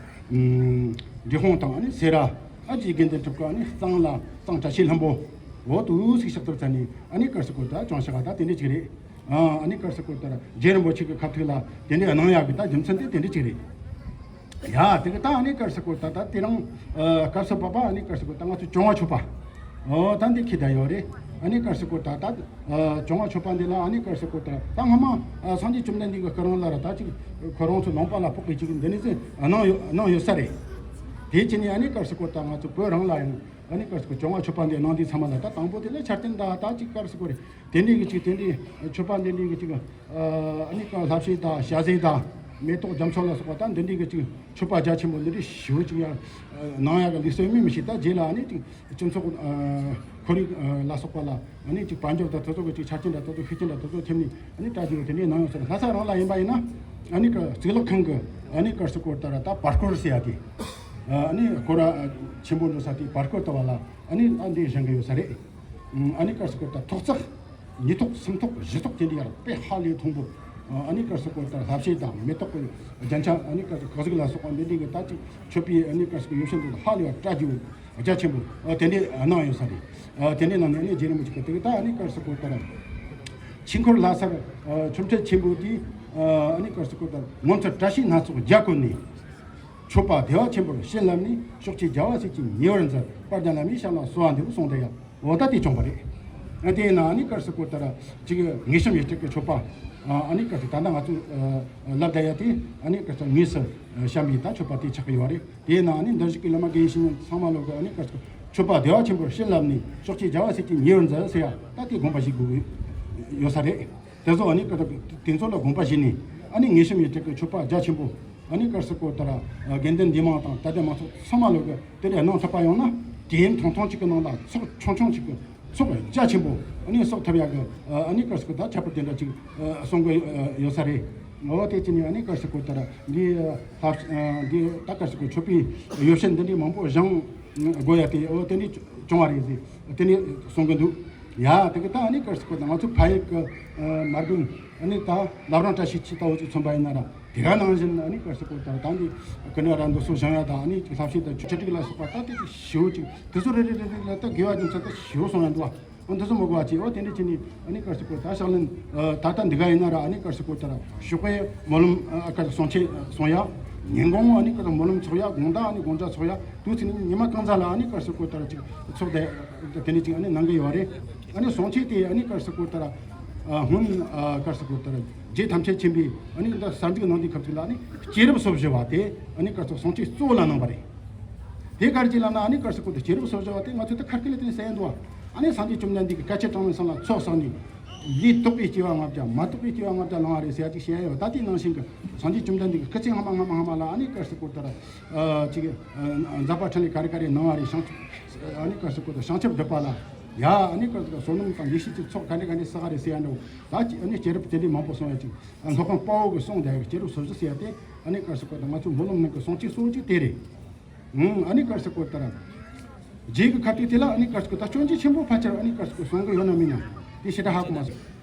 འབྲི་གུང་དང་ཨ་ནི་སེ་ར། ཨ་ཅེ་དགེ་འདུན་གྲུབ་ཀྱིས་ཨ་ནི་གཙང་ལ་གཙང་བཀྲ་ཤིས་ལྷུན་པོ། འོ་དུ་ཟིག་ཕྱག་བཏབ་མཛད་ནས་ཨ་ནི་ག་རེ་ཟེར་དགོས་ད་བྱུང་བཞག་པ་ད་དེ་འདྲ་ཅིག་རེད། ཨ་ཨ་ནི་ག་རེ་ཟེར་དགོས་ད་ར། རྗེ་རིན་པོ་ཆེ་གི་ཁ་ཐུག་ལ་དེ་འདྲའི་གནང་ཡག་གི་ད་རྒྱུ་མཚན་དེ་དེ་འདྲ་ཅིག་རེད། ཡ་དེ་གི་ད་ཨ་ནི་ག་རེ་ཟེར་དགོས་ད་ད་དེ་རིང་ཨ་སྐབས་སུ་བབ་པ་ཨ་ནི་ག་རེ་ཟེར་དགོས་ད་ང་ཚོ་བྱུང་བ་མཆོད་པ། འོ་ད་འདི་ཁྱེར་བསྡད་ཡོད་རེད། ཨ་ནི་ག་རེ་ཟེར་དགོས་ད་ད་ཨ་བྱུང་བ་མཆོད་པ་འདི་ལ་ཨ་ནི་ག་རེ་ཟེར་དགོས་ད་ད་སྔ་མ་ཨ་སངས་རྒྱས་བཅོམ་ལྡན་འདས་ཀྱི་སྐུ་རིང་ལ་ར་ད་ཅིག་ཁོ་རང་ཚོ་ལུང་པ་ལ་ཕོག་གི་ཅིག་འདི་ནི་ཟེར་གནང་ཡོད་གནང་ཡོད་ས་རེད། དེ་བྱས་ནས་ཨ་ནི་ག་རེ་ཟེར་དགོས་ད་ང་ཚོ་བོད་རང་ལ་ཡང་ཨ་ནི་ག་རེ་ཟེར་དགོས་བྱུང་བ་མཆོད་པ་འདི་གནང་དུས་ཚང་མ་ལ་ད་དང་པོ་དེ་ལ་ཆར་ཅན་ད་ད་ཅིག་ག་རེ་ཟེར་དགོས་རེད། དེ་འདྲའི་གི་ཅིག་དེ་འདྲའི་མཆོད་པ་འདི་འདྲའི་གི་ཅིག་ཨ་ནི་ག་ལྷ་བཤད་དང་ཞལ་གཟིགས་དང་མེ་ཏོག་རྒྱ་མཚོ་ལ་སོགས་པ་ད་འདི་འདྲའི་གི་ཅིག་མཆོད་པ་རྒྱ་ཆེན་པོ་འདི་འདྲའི་ཞུ་ཅིག་ཡང་གནང་ཡག་གི་ལུགས་སྲོལ་མིན་མི་ཤེས། ད་རྗེས་ལ་ཨ་ནི་ཅིག་སྤྱི་ཚོགས་ཨ་ཁོར་ཡུག་ཨ་ལ་སོགས་པ་ལ་ཨ་ནི་ཅིག་དཔལ་འབྱོར་དང་དེ་ཚོ་གི་ཅིག་ཆ་རྐྱེན་དང་དེ་ཚོ་ཤུགས་རྐྱེན་དང་དེ་ཚོ་ཐེབས་ནས་ཨ་ནི་བཀྲ་ཤིས་པ་དེ་འདྲའི་གནང་ཡོད་ཟེར། ལྷ་ས་རང་ལ་ཡིན་པ་ཡིན་ན་ཨ་ནི་ག་གཙུག་ལག་ཁང་གི་ཨ་ནི་ག་རེ་ཟེར་དགོས་ད་ར་ད་བར་སྐོར་ཟེར་ཡ་དེ་ཨ་ནི་སྐོར་ར་ཆེན་པོ་འགྲོ་ས་དེ་བར་སྐོར་ལྟ་བུ་ལ་ཨ་ནི་ཨ་འདི་བཞེངས་གི་ཡོད་ས་རེད། ཨ་ནི་ག་རེ་ཟེར་དགོས་ད་ཐོག་བརྩེགས་གཉིས་ཐོག་གསུམ་ཐོག་བཞི་ཐོག་དེ་འདྲ་ཡར་དཔེ་ཧ་ལས་མཐོན་པོ། ཨ་ནི་ག་རེ་ཟེར་དགོས་ད་ལྷ་བཤད་དང་མེ་ཏོག་གི་རྒྱན་ཆ་ཨ་ནི་ག་རེ་ཟེར་གང་ཟིག་ལ་སོགས་པ་འདི་འདྲའི་གི་ད་ཅིག་མཆོད་པའི་ཨ་ནི་ག་རེ་ཟེར་དགོས་ཡོ་བྱད་འདི་ཧ་ལས་པ་བཀྲ་རྒྱུ་རྒྱ་ཆེན་པོ་ཨ་དེ་འདྲའི་གནང་ཡོད་ས་རེད། ཨ་དེ་འདྲའི་ནང་ནས་ཨ་ནི་རྗེ་རིན་པོ་ཆེ་གི་དེ་གི་ད་ཨ་ནི་ག་རེ་ཟེར་དགོས་ད་ར་ཆོས་འཁོར་ལྷ་སར་ཨ་ཆོ་འཕྲུལ་ཆེན་པོ་དེ་ཨ་ནི་ག་རེ་ཟེར་དགོས་ད་ངོ་མཚར་བཀྲ་ཤིས་སྣ་ཚོགས་རྒྱ་བཀོད་ནས། མཆོད་པ་བདེ་བ་ཆེན་པོར་བྱིན་བརླབས་ནས། ཕྱོགས་བཅུའི་རྒྱལ་བ་སྲས་ཀྱི་ཉེ་བར་མཛད། དཔལ་ལྡན་བླ་མའི་ཞབས་ལ་གསོལ་བ་འདེབས། གསུངས་ཏེ་ཡ། འོ་ད་དེ་བྱུང་བ་རེད། ཨ་དེ་ན་ཨ་ནི་ག་རེ་ཟེར་གོ་ད་ར་ཅིག་དངོས་བཤམས་ཡེ་སྤྲད་ཀྱི་མཆོད་པ། ཨ་ནི་ག་རེ་ཟེར་ད་ལྟ་ང་ཚོས་ལབ་བསྡད་ཡ་དེ་ཨ་ནི་ག་རེ་ཟེར་དངོས་སུ་བཤམས་པའི་ད་མཆོད་པ་དེ་ཆགས་ཀྱི་ཡོད་རེད། དེ་ན་ཨ་ནི་འདིར་བཞུགས་ཀྱི་བླ་མ་དགེ་བའི་བཤེས་གཉེན་ཚང་མ་ལོག་གི་ཨ་ནི་ག་རེ་ཟེར་མཆོད་པ་བདེ་བ་ཆེན་པོར་བྱིན་བརླབས་ནས། ཕྱོགས་བཅུའི་རྒྱལ་བ་སྲས་ཀྱི་ཉེ་བར་མཛད་ཟེར་ཡ་ད་དེ་དགོངས་པ་བཞེས་དགོས་ཡོད་ས་རེད། དེ་ཚོ་ཨ་ནི་ག་རེ་དེ་ཚོ་ལ་དགོངས་པ་བཞེས་ནས་ཨ་ནི་དངོས་བཤམས་ཡེ་སྤྲད་ཀྱི་མཆོད་པ་རྒྱ་ཆེན་པོ། ཨ་ནི་ག་རེ་ཟེར་གོ་ད་ར་དགེ་འདུན་འདུས་མང་དང་ད་ལྟའི་མང་ཚོགས་ཚང་མ་ལོག་གི་དེ་འདྲའི་གནང་ཐུབ་པ་ཡོང་ན། དུས་ཡུན་ཐུང་ཐུང་ཅིག་གི་ནང་ལ་ཚོགས་ཆུང་ཆུང་ཅིག་གི་ཚོགས་རྒྱ་ཆེན་པོ་ཨ་ནི་གསོག་ཐུབ་ཡག་གི་ཨ་ནི་ག་རེ་ཟེར་གོ་ད་ཁྱད་པར་དེ་འདྲ་ཅིག་གསུང་གི་ཡོད་ས་རེད། འོ་དེ་ཅི་ནས་ཨ་ནི་ག་རེ་ཟེར་གོ་ད་ར་འདི་ལྷ་འདི་ད་ག་རེ་ཟེར་གོ་མཆོད་པའི་ཡོ་བྱད་འདི་འདྲའི་མང་པོ་བཞེངས་དགོས་ཡ་དེ་འོ་དེ་འདྲའི་བྱུང་བ་རེད་ཟེར་དེ་འདྲའི་གསུང་གི་འདུག་ཡ་དེ་གི་ད་ཨ་ནི་ག་རེ་ཟེར་གོ་ད་ང་ཚོ་ཕ་ཡུལ་གི་མ་རྒན་ཨ་ནི་ད་བླ་བྲང་བཀྲ་ཤིས་འཁྱིལ་ལྟ་བུ་ཅིག་མཚོན་པ་ཡིན་ན་ར། དེ་ག་ནང་བཞིན་ཨ་ནི་ག་རེ་ཟེར་གོ་ད་ར་ད་འདི་ཀི་ནི་ར་འདུག་སོ་བཞེངས་ཡ་ད་ཨ་ནི་ཅིག་ལྷ་བཤེས་དང་ཆོས་ཁྲིག་ལ་སོགས་པ་ད་དེ་ཅིག་ཞེ་པོ་ཅིག་དེ་ཚོ་རེ་རེ་རེ་རེ་ལ་ད་དགེ་བ་རྒྱུ་མཚན་ད་ཞེ་པོ་གསུང་ཡ་འདུག་བ། འོ་འདི་ཚོ་མི་དགོས་པ་བྱས། འོ་དེ་འདྲ་བྱས་ནས་ཨ་ནི་ག་རེ་ཟེར་གོ་ད་ཕྱག་ལེན་ད་ལྟ་འདི་ག་ཡིན་ན་ར་ཨ་ནི་ག་རེ་ཟེར་གོ་ད་ར་ཞོགས་པའི་སྨོན་ལམ་ཨ་ག་རེ་གསུང་ཆོས་གསུང་ཡ། ཉིན་གུང་ཨ་ནི་ག་རེ་སྨོན་ལམ་ཚོགས་ཡ། དགོང་དག་ཨ་ནི་དགོང་ཇ་ཚོགས་ཡ། དུས་ཚོད་ནི་ཉི་མ་གང་ཟག་ལ་ཨ་ནི་ག་རེ་ཟེར་གོ་ད་ར་ཅིག་ཚོགས་དེ་དེ་འདྲ་ཅིག་ཨ་ནི་གནང་གི་ཡོད་རེད། ཨ་ནི་གསུང་ཆོས་དེ་ཨ་ནི་ག་རེ་ཟེར་གོ་ད་ར་ཨ་སྔོན་ཨ་ག་རེ་ཟེར་གོ་ད་ར་རྗེ་ཐམས་ཅད་མཁྱེན་པའི་ཨ་ནི་ད་གསར་འཛུགས་གནང་དུས་སྐབས་ཅིག་ལ་ཨ་ནི་སྐྱེས་རབས་སོ་བཞི་བ་དེ་ཨ་ནི་ག་རེ་ཟེར་གསུང་ཆོས་གཙོ་བོ་ལ་གནང་བ་རེད། དེ་ག་རེ་ཅིག་ལབ་ན་ཨ་ནི་ག་རེ་ཟེར་གོ་ད་སྐྱེས་རབས་སོ་བཞི་བ་དེ་ང་ཚོས་ད་ཁ་སྐད་ལ་དེ་ནས་ཟེར་ཡ་འདུག་བ། ཨ་ནི་སངས་རྒྱས་བཅོམ་ལྡན་འདས་ཀྱིས་སྐད་ཅིག་གྲངས་མེད་གསུམ་ལ་ཚོགས་བསགས་ནས། ལུས་སྟོབས་པའི་སྐྱེ་བ་ལྔ་བརྒྱ། མ་རྟོགས་པའི་སྐྱེ་བ་ལྔ་བརྒྱ་བླངས་པ་རེད་ཟེར་ཡ་ཅིག་བཤད་ཡ་ཡོད། ད་དེ་ནང་བཞིན་གྱི་སངས་རྒྱས་བཅོམ་ལྡན་འདས་ཀྱིས་སྐུ་ཚེ་སྔ་མ་སྔ་མ་སྔ་མ་ལ་ཨ་ནི་ག་རེ་ཟེར་གོ་ད་ར་ཅིག་མཛད་པ་འཕྲིན་ལས་ག་རེ་ག་རེ་གནང་བ་རེད། བྱང་ཨ་ནི་ག་རེ་ཟེར་གོ་ད་བྱང་ཆུབ་སྒྲུབ་པ་ལ་ཡ་ཨ་ནི་ག་རེ་ཟེར་གོ་བསོད་ནམས་དང་ཡེ་ཤེས་ཀྱི་ཚོགས་ག་འདྲ་ག་འདྲ་བསགས་པ་རེད་ཟེར་ཡ་འདྲ་བོ། ད་ཅིག་ཨ་ནི་སྐྱེས་རབས་དེ་འདྲའི་མང་པོ་གསུངས་ཡ་ཅིག་སློབ་དཔོན་དཔའ་བོ་གིས་གསུངས་བསྡད་ཡ་གི་སྐྱེས་རབས་སོ་བཞི་ཟེར་ཡ་དེ་ཨ་ནི་ག་རེ་ཟེར་གོ་ད་ང་ཚོའི་སྨོན་ལམ་ནང་གི་གསུང་ཆོས་གཙོ་བོ་གཅིག་དེ་རེད། ཨང་། ཨ་ནི་ག་རེ་ཟེར་གོ་ད་ར། རྗེ་གི་ཁ་ཐུག་དེ་ལ་ཨ་ནི་ག་རེ་ཟེར་གོ་ད་སྐྱོན་བརྗོད་ཆེན་པོ་ཕལ་ཆེར་ཨ་ནི་ག་རེ་ཟེར་གོ་གསུང་གི་ཡོད་ན་མིན་ན་དེ་ཞེ་དྲག་ཧ་གོ་མ་སོང་།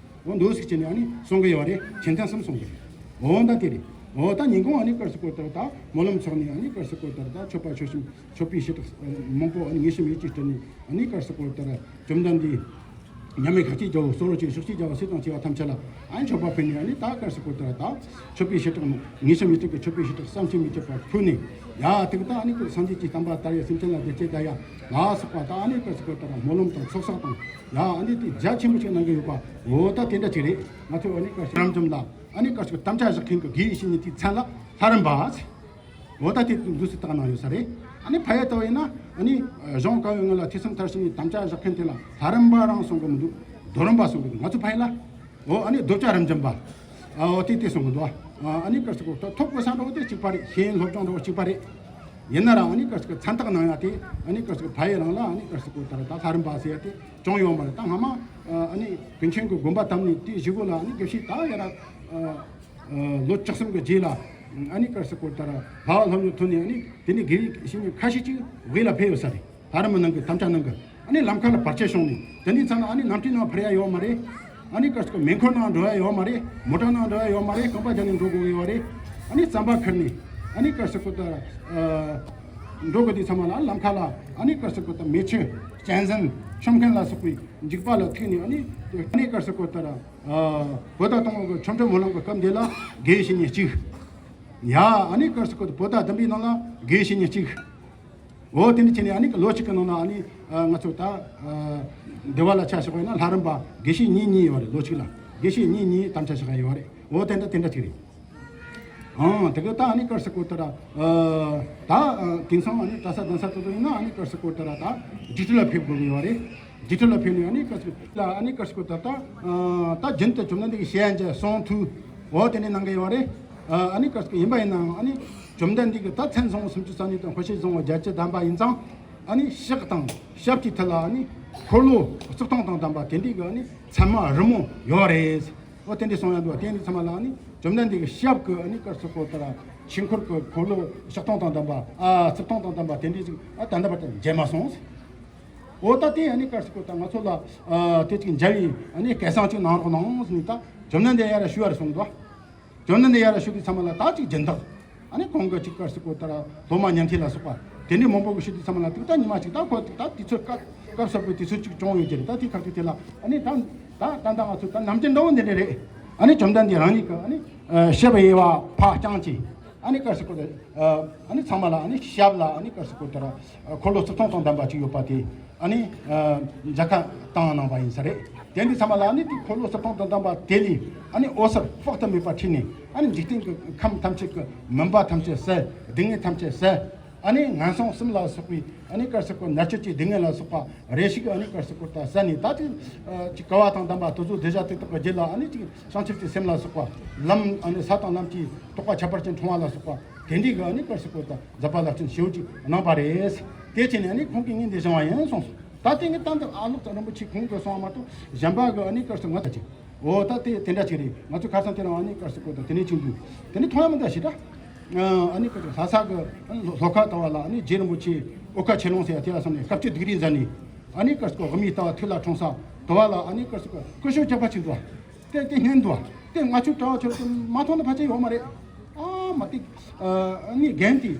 འོ་འདུག་སེ་བྱས་ནས་ཨ་ནི་གསུང་གི་ཡོད་རེད། ཆེ་མཐོན་གསུམ་གསུང་གི་རེད། འོ་ད་དེ་རེད། འོ་ད་ཉིན་གུང་ཨ་ནི་ག་རེ་ཟེར་གོ་ད་ར་ད་སྨོན་ལམ་ཚོགས་ནས་ཨ་ནི་ག་རེ་ཟེར་གོ་ད་ར་ད་མཆོད་པ་མཆོད་བཤམས་མཆོད་པའི་བྱེ་བྲག་མང་པོ་ཨ་ནི་དངོས་བཤམས་ཡིད་ཀྱིས་སྤྲུལ་ནས་ཨ་ནི་ག་རེ་ཟེར་གོ་ད་ར་བཅོམ་ལྡན་འདས། མཉམ་མེད་ཤཱཀྱའི་རྒྱལ་པོ་གཙོ་བོར་བྱས་ཕྱོགས་བཅུའི་རྒྱལ་བ་སྲས་དང་བཅས་པ་ཐམས་ཅད་ལ་ཨ་ནི་མཆོད་པ་ཕུལ་ནས་ཨ་ནི་ད་ག་རེ་ཟེར་གོ་ད་ར་ད་མཆོད་པའི་བྱེ་བྲག་དངོས་བཤམས་ཡིད་སྤྲུལ་གྱི་མཆོད་པའི་བྱེ་བྲག་བསམ་གྱིས་མི་ཁྱབ་པ་ཕུལ་ནས། ཡ་དེ་གི་ད་ཨ་ནི་སངས་རྒྱས་ཀྱི་བསྟན་པ་དར་ཡ་སེམས་ཅན་ལ་བདེ་སྐྱིད་ལྡན་ཡ་ལ་སོགས་པ་ད་ཨ་ནི་ག་རེ་ཟེར་གོ་ད་ར་སྨོན་ལམ་དང་ཚོགས་བསགས་དང་ཡ་ཨ་ནི་དེ་རྒྱ་ཆེན་པོ་ཞིག་གནང་གི་ཡོད་པ། འོ་ད་དེ་འདྲ་ཅིག་རེད། ང་ཚོས་ཨ་ནི་ག་རེ་ཟེར་རབ་འབྱམས་ལ་ཨ་ནི་ག་རེ་ཟེར་གོ་དམ་བཅའ་བཞག་མཁན་གྱི་དགེ་བའི་བཤེས་གཉེན་དེའི་མཚན་ལ་ལྷ་རམས་པ་ཟེར། འོ་ད་དེ་འདུག་སེ་བཏགས་གནང་ཡོད་ས་རེད། ཨ་ནི་ཕ་ཡུལ་ལྟ་བུ་ཡིན་ན་ཨ་ནི་གཞུང་གང་བའི་ངོས་ལ་ཐོས་བསམ་མཐར་ཕྱིན་ནས་དམ་བཅའ་བཞག་མཁན་དེ་ལ་ལྷ་རམས་པ་རང་གསུང་གི་མི་འདུག་རྡོ་རམས་པ་གསུང་གི་འདུག་ང་ཚོ་ཕ་ཡུལ་ལ། འོ་ཨ་ནི་རྡོ་བཅའ་རབ་འབྱམས་པ། ཨ་འོ་དེ་དེ་གསུང་གི་འདུག་ཨ་ཨ་ནི་ག་རེ་ཟེར་གོ་ཐོབ་གོ་ས་འདྲ་བོ་དེ་གཅིག་པ་རེད། ཤེས་ཡོན་སློབ་སྦྱོང་འདྲ་བོ་གཅིག་པ་རེད། ཡིན་ན་རང་ཨ་ནི་ག་རེ་ཟེར་གོ་མཚན་རྟགས་གནང་ཡ་དེ་ཨ་ནི་ག་རེ་ཟེར་གོ་ཕ་ཡུལ་རང་ལ་ཨ་ནི་ག་རེ་ཟེར་གོ་ད་ར་ད་ལྷ་རམས་པ་ཟེར་ཡ་དེ་བྱུང་ཡོད་མ་རེད། ད་སྔ་མ་ཨ་ནི་ཀུན་མཁྱེན་གྱི་དགོན་པ་བཏབ་ནས་དེའི་གཞུག་གུ་ལ་ཨ་ནི་དགེ་བཤེས་ད་ཡ་ར། ལོ་བཅུ་གསུམ་གྱི་རྗེས་ལ་ཨ་ནི་ག་རེ་ཟེར་གོ་ད་ར་ལྷ་བ་སློབ་གཉེར་ཐོན་ནས་ཨ་ནི་དེ་ནས་དགེ་བའི་བཤེས་གཉེན་ཁ་ཤས་ཅིག་བོད་ལ་ཕེབས་ཡོད་ས་རེད། ལྷ་རམས་པ་གནང་གི་དམ་བཅའ་གནང་གི་ཨ་ནི་ལམ་ཁ་ལ་བར་ཆད་བྱུང་ནས་དེ་འདྲའི་མཚམས་ལ་ཨ་ནི་གནམ་གྲུའི་ནང་འཕུར་ཡ་ཡོད་མ་རེད། ཨ་ནི་ག་རེ་ཟེར་གོ་མེ་འཁོར་ནང་འགྲོ་ཡ་ཡོད་མ་རེད། མོ་ཊ་ནང་འགྲོ་ཡ་ཡོད་མ་རེད། རྐང་པ་རྒྱག་ནས་འགྲོ་དགོས་ཡོད་རེད། ཨ་ནི་རྩམ་པ་ཁུར་ནས་ཨ་ནི་ག་རེ་ཟེར་གོ་ད་ར་འགྲོ་དགོས་དུས་ཚང་མ་ལ་ལམ་ཁ་ལ་ཨ་ནི་ག་རེ་ཟེར་གོ་ད་མེ་ཆུ་གཅན་གཟན་ཤོམ་མཁན་ལ་སོགས་པའི་འཇིགས་པ་ལ་ཐུག་ནས་ཨ་ནི་ཨ་ནི་ག་རེ་ཟེར་གོ་ད་ར། བོད་ཟླ་དང་པོ་གི་ཆོ་འཕྲུལ་སྨོན་ལམ་གྱི་སྐབས་འདི་ལ་དགེ་བའི་བཤེས་གཉེན་གཅིག་ཡ་ཨ་ནི་ག་རེ་ཟེར་གོ་ད་བོད་ཟླ་བདུན་པའི་ནང་ལ་དགེ་བའི་བཤེས་གཉེན་གཅིག་འོ་དེ་འདྲ་བྱས་ནས་ཨ་ནི་ལོ་གཅིག་གི་ནང་ལ་ཨ་ནི་ང་ཚོ་ད་སྡེ་བ་ལ་ཆ་བཞག་པ་ཡིན་ན་ལྷ་རམས་པ་དགེ་བཤེས་གཉིས་གཉིས་ཡོད་རེད། ལོ་གཅིག་ལ་དགེ་བཤེས་གཉིས་གཉིས་དམ་བཅའ་བཞག་ཡོད་རེད། འོ་དེ་འདྲ་དེ་འདྲ་ཅིག་རེད། ཨང་། དེ་ག་ད་ཨ་ནི་ག་རེ་ཟེར་གོ་ད་ར། ད་དེང་སང་ཨ་ནི་གྲྭ་ས་གདན་ས་དེ་ཚོ་ཡིན་ན་ཨ་ནི་ག་རེ་ཟེར་གོ་ད་ར་ད་རྒྱུགས་སྤྲོད་ལ་ཕེབས་དགོས་ཀྱི་ཡོད་རེད། རྒྱུགས་སྤྲོད་ལ་ཕེབས་ནས་ཨ་ནི་ག་རེ་ཟེར་ལ་ཨ་ནི་ག་རེ་ཟེར་གོ་ད་ད་ད་རྒྱུན་དུ་བཅོམ་ལྡན་འདས་ཀྱི་བཤད་རྒྱུན་གསུང་ཐོས་འོ་དེ་ནས་གནང་གི་ཡོད་རེད། ཨ་ནི་ག་རེ་ཟེར་ཡིན་པ་ཡིན་ནའང་ཨ་ནི་བཅོམ་ལྡན་འདས་ཀྱི་ད་མཚན་བཟང་པོ་སུམ་ཅུ་རྩ་གཉིས་དང་དཔེ་བྱད་བཟང་པོ་བརྒྱད་ཅུ་གདམས་པ་ཡིན་ཙང་ཨ་ནི་ཕྱག་དང་ཞབས་ཀྱི་མཐིལ་ལ་ཨ་ནི་འཁོར་ལོ་གཙུག་སྟོང་དང་ལྡན་པ་དེ་འདྲའི་གི་ཨ་ནི་མཚན་མ་རི་མོ་ཡོད་རེད། འོ་དེ་འདྲའི་གསུང་ཡ་འདུག་དེ་འདྲའི་ཚང་མ་ལ་ནི་བཅོམ་ལྡན་འདས་ཀྱི་ཞབས་ཀྱི་ཨ་ནི་ག་རེ་ཟེར་གོ་ད་ར་ཆོས་འཁོར་གྱི་འཁོར་ལོ་ཕྱག་སྟོང་དང་ལྡན་པ་ཨ་གཙུག་སྟོང་དང་ལྡན་པ་དེ་འདྲའི་ཅིག་ཨ་ད་ལྟ་བར་དུ་མཇལ་མ་སོང་། འོ་ད་དེ་ཨ་ནི་ག་རེ་ཟེར་གོ་ད་ང་ཚོ་ལ་ཨ་དེ་ཅིག་མཇལ་བའི་ཨ་ནི་སྐལ་བཟང་ཅིག་གནང་རོགས་གནང་ཟེར་ནས་ད་བཅོམ་ལྡན་འདས་ཡར་ཞུ་བར་གསུངས་འདུག་བཅོམ་ལྡན་འདས་ཡར་ཞུ་དུས་ཚང་མ་ལ་ད་ཅིག་སྦྱིན་བདག་ཨ་ནི་གོང་གི་ཅིག་ག་རེ་ཟེར་གོ་ད་ར་སློབ་མ་ཉན་ཐོས་ལ་སོགས་པ་དེ་འདྲའི་མང་པོ་གི་ཞུ་དུས་ཚང་མ་ལ་ཏིག་ད་ཉི་མ་ཅིག་ད་ཁོ་ཏིག་ད་དུས་ཚོད་སྐབས་སྐབས་གསར་པའི་དུས་ཚོད་ཅིག་བྱུང་ཡོད་ཀྱི་རེད། ད་དེའི་ཁ་ཐུག་དེ་ལ་ཨ་ནི་ད་ད་ད་ད་ང་ཚོ་ད་ནམ་རྒྱུན་འདྲ་བོ་འདི་འདྲ་རེད། ཨ་ནི་བཅོམ་ལྡན་འདས་རང་ཉིད་ཀྱི་ཨ་ནི་ཞབས་གཡས་པ་ཕ་རྐྱང་གཅིག་ཨ་ནི་ག་རེ་ཟེར་དགོས་རེད། ཨ་ནི་ཚང་མ་ལ་ཨ་ནི་ཞབས་ལ་ཨ་ནི་ག་རེ་ཟེར་དགོས་རེད། འཁོར་ལོ་རྩིབས་སྟོང་དང་ལྡན་པ་ཅིག་ཡོད་པ་དེ་ཨ་ནི་མཇལ་ཁ་བཏང་གནང་བ་ཡིན་ས་རེད། དེ་འདི་ཚང་མ་ལ་ཨ་ནི་དེ་འཁོར་ལོ་རྩིབས་སྟོང་དང་ལྡན་པ་དེ་ལས་ཨ་ནི་འོད་ཟེར་དཔག་ཏུ་མེད་པ་འཕྲོས་ནས་ཨ་ནི་འཇིག་རྟེན་གྱི་ཁམས་ཐམས་ཅད་ཀྱི་མུན་པ་ཐམས་ཅད་བསལ། སྡུག་བསྔལ་ཐམས་ཅད་བསལ། ཨ་ནི་ངན་སོང་གསུམ་ལ་སོགས་པའི་ཨ་ནི་ག་རེ་ཟེར་དགོས། མནར་གཅོད་ཀྱི་སྡུག་བསྔལ་ལ་སོགས་པ་རེ་ཞིག་ཨ་ནི་ག་རེ་ཟེར་དགོས། ད་བསལ་ནས་ད་ཅིག་ཅིག་དགའ་བ་དང་ལྡན་པ་དེ་ཚོ་འདོད་ཆགས་དེ་དག་གི་རྒྱུད་ལ་ཨ་ནི་ཅིག་བྱང་ཆུབ་ཀྱི་སེམས་ལ་སོགས་པ་ལམ་ཨ་ནི་ས་དང་ལམ་གྱི་རྟོགས་པ་ཁྱད་པར་ཅན་འཁྲུངས་པ་ལ་སོགས་པ་དེ་འདྲའི་གི་ཨ་ནི་ག་རེ་ཟེར་དགོས། ད་མཛད་པ་རླབས་ཆེན་ཞེ་པོ་ཅིག་གནང་པ་རེད། དེ་བྱས་ནས་ཨ་ནི་ཁོང་གིས་ངས་འདི་བཞེངས་པ་ཡིན་གསུངས་སོང་། ད་དེ་ངས་ད་འདི་ཨ་ལོག་ཙམ་རིན་པོ་ཆེ་ཁོང་གིས་གསུངས་པ་མ་གཏོགས་གཞན་པ་གི་ཨ་ནི་ག་རེ་ཟེར་ང་ད་ཅིག་འོ་ད་དེ་དེ་འདྲ་ཅིག་རེད། ང་ཚོ་ཁ་སང་དེ་རིང་ཨ་ནི་ག་རེ་ཟེར་དགོས། ད་དེ་ནས་ཆུང་དུས་དེ་ནས་མཐོང་ཡ་མི་འདྲ་ཞིག་ད། ཨ་ནི་ག་རེ་ཟེར། ལྷ་ས་གི་ལྷོ་ཁ་དེ་བ་ལ་ཨ་ནི་རྗེ་རིན་པོ་ཆེ་ཨོ་ཁ་ཆོས་ལོངས་ཟེར་ཡ་དེ་ལ་སོང་ནས་སྐབས་བཅུ་སྡིག་རིས་མཛད་ནས་ཨ་ནི་ག་རེ་ཟེར་དགོས། དབུ་མའི་ལྟ་བ་ཐུགས་ལ་འཁྲུངས་ས་དེ་བ་ལ་ཨ་ནི་ག་རེ་ཟེར་དགོས། སྐུ་ཞབས་རྒྱགས་པ་ཅིག་འདུག་དེ་དེ་སྙན་འདུག་དེ་ང་ཆོ་གྲྭ་བ་ཆོ་དེ་མ་མཐོང་ན་ཕལ་ཆེར་ཡོད་མ་རེད། ཨ་མ་དེ་ཨ་ནི་རྒན་དེ་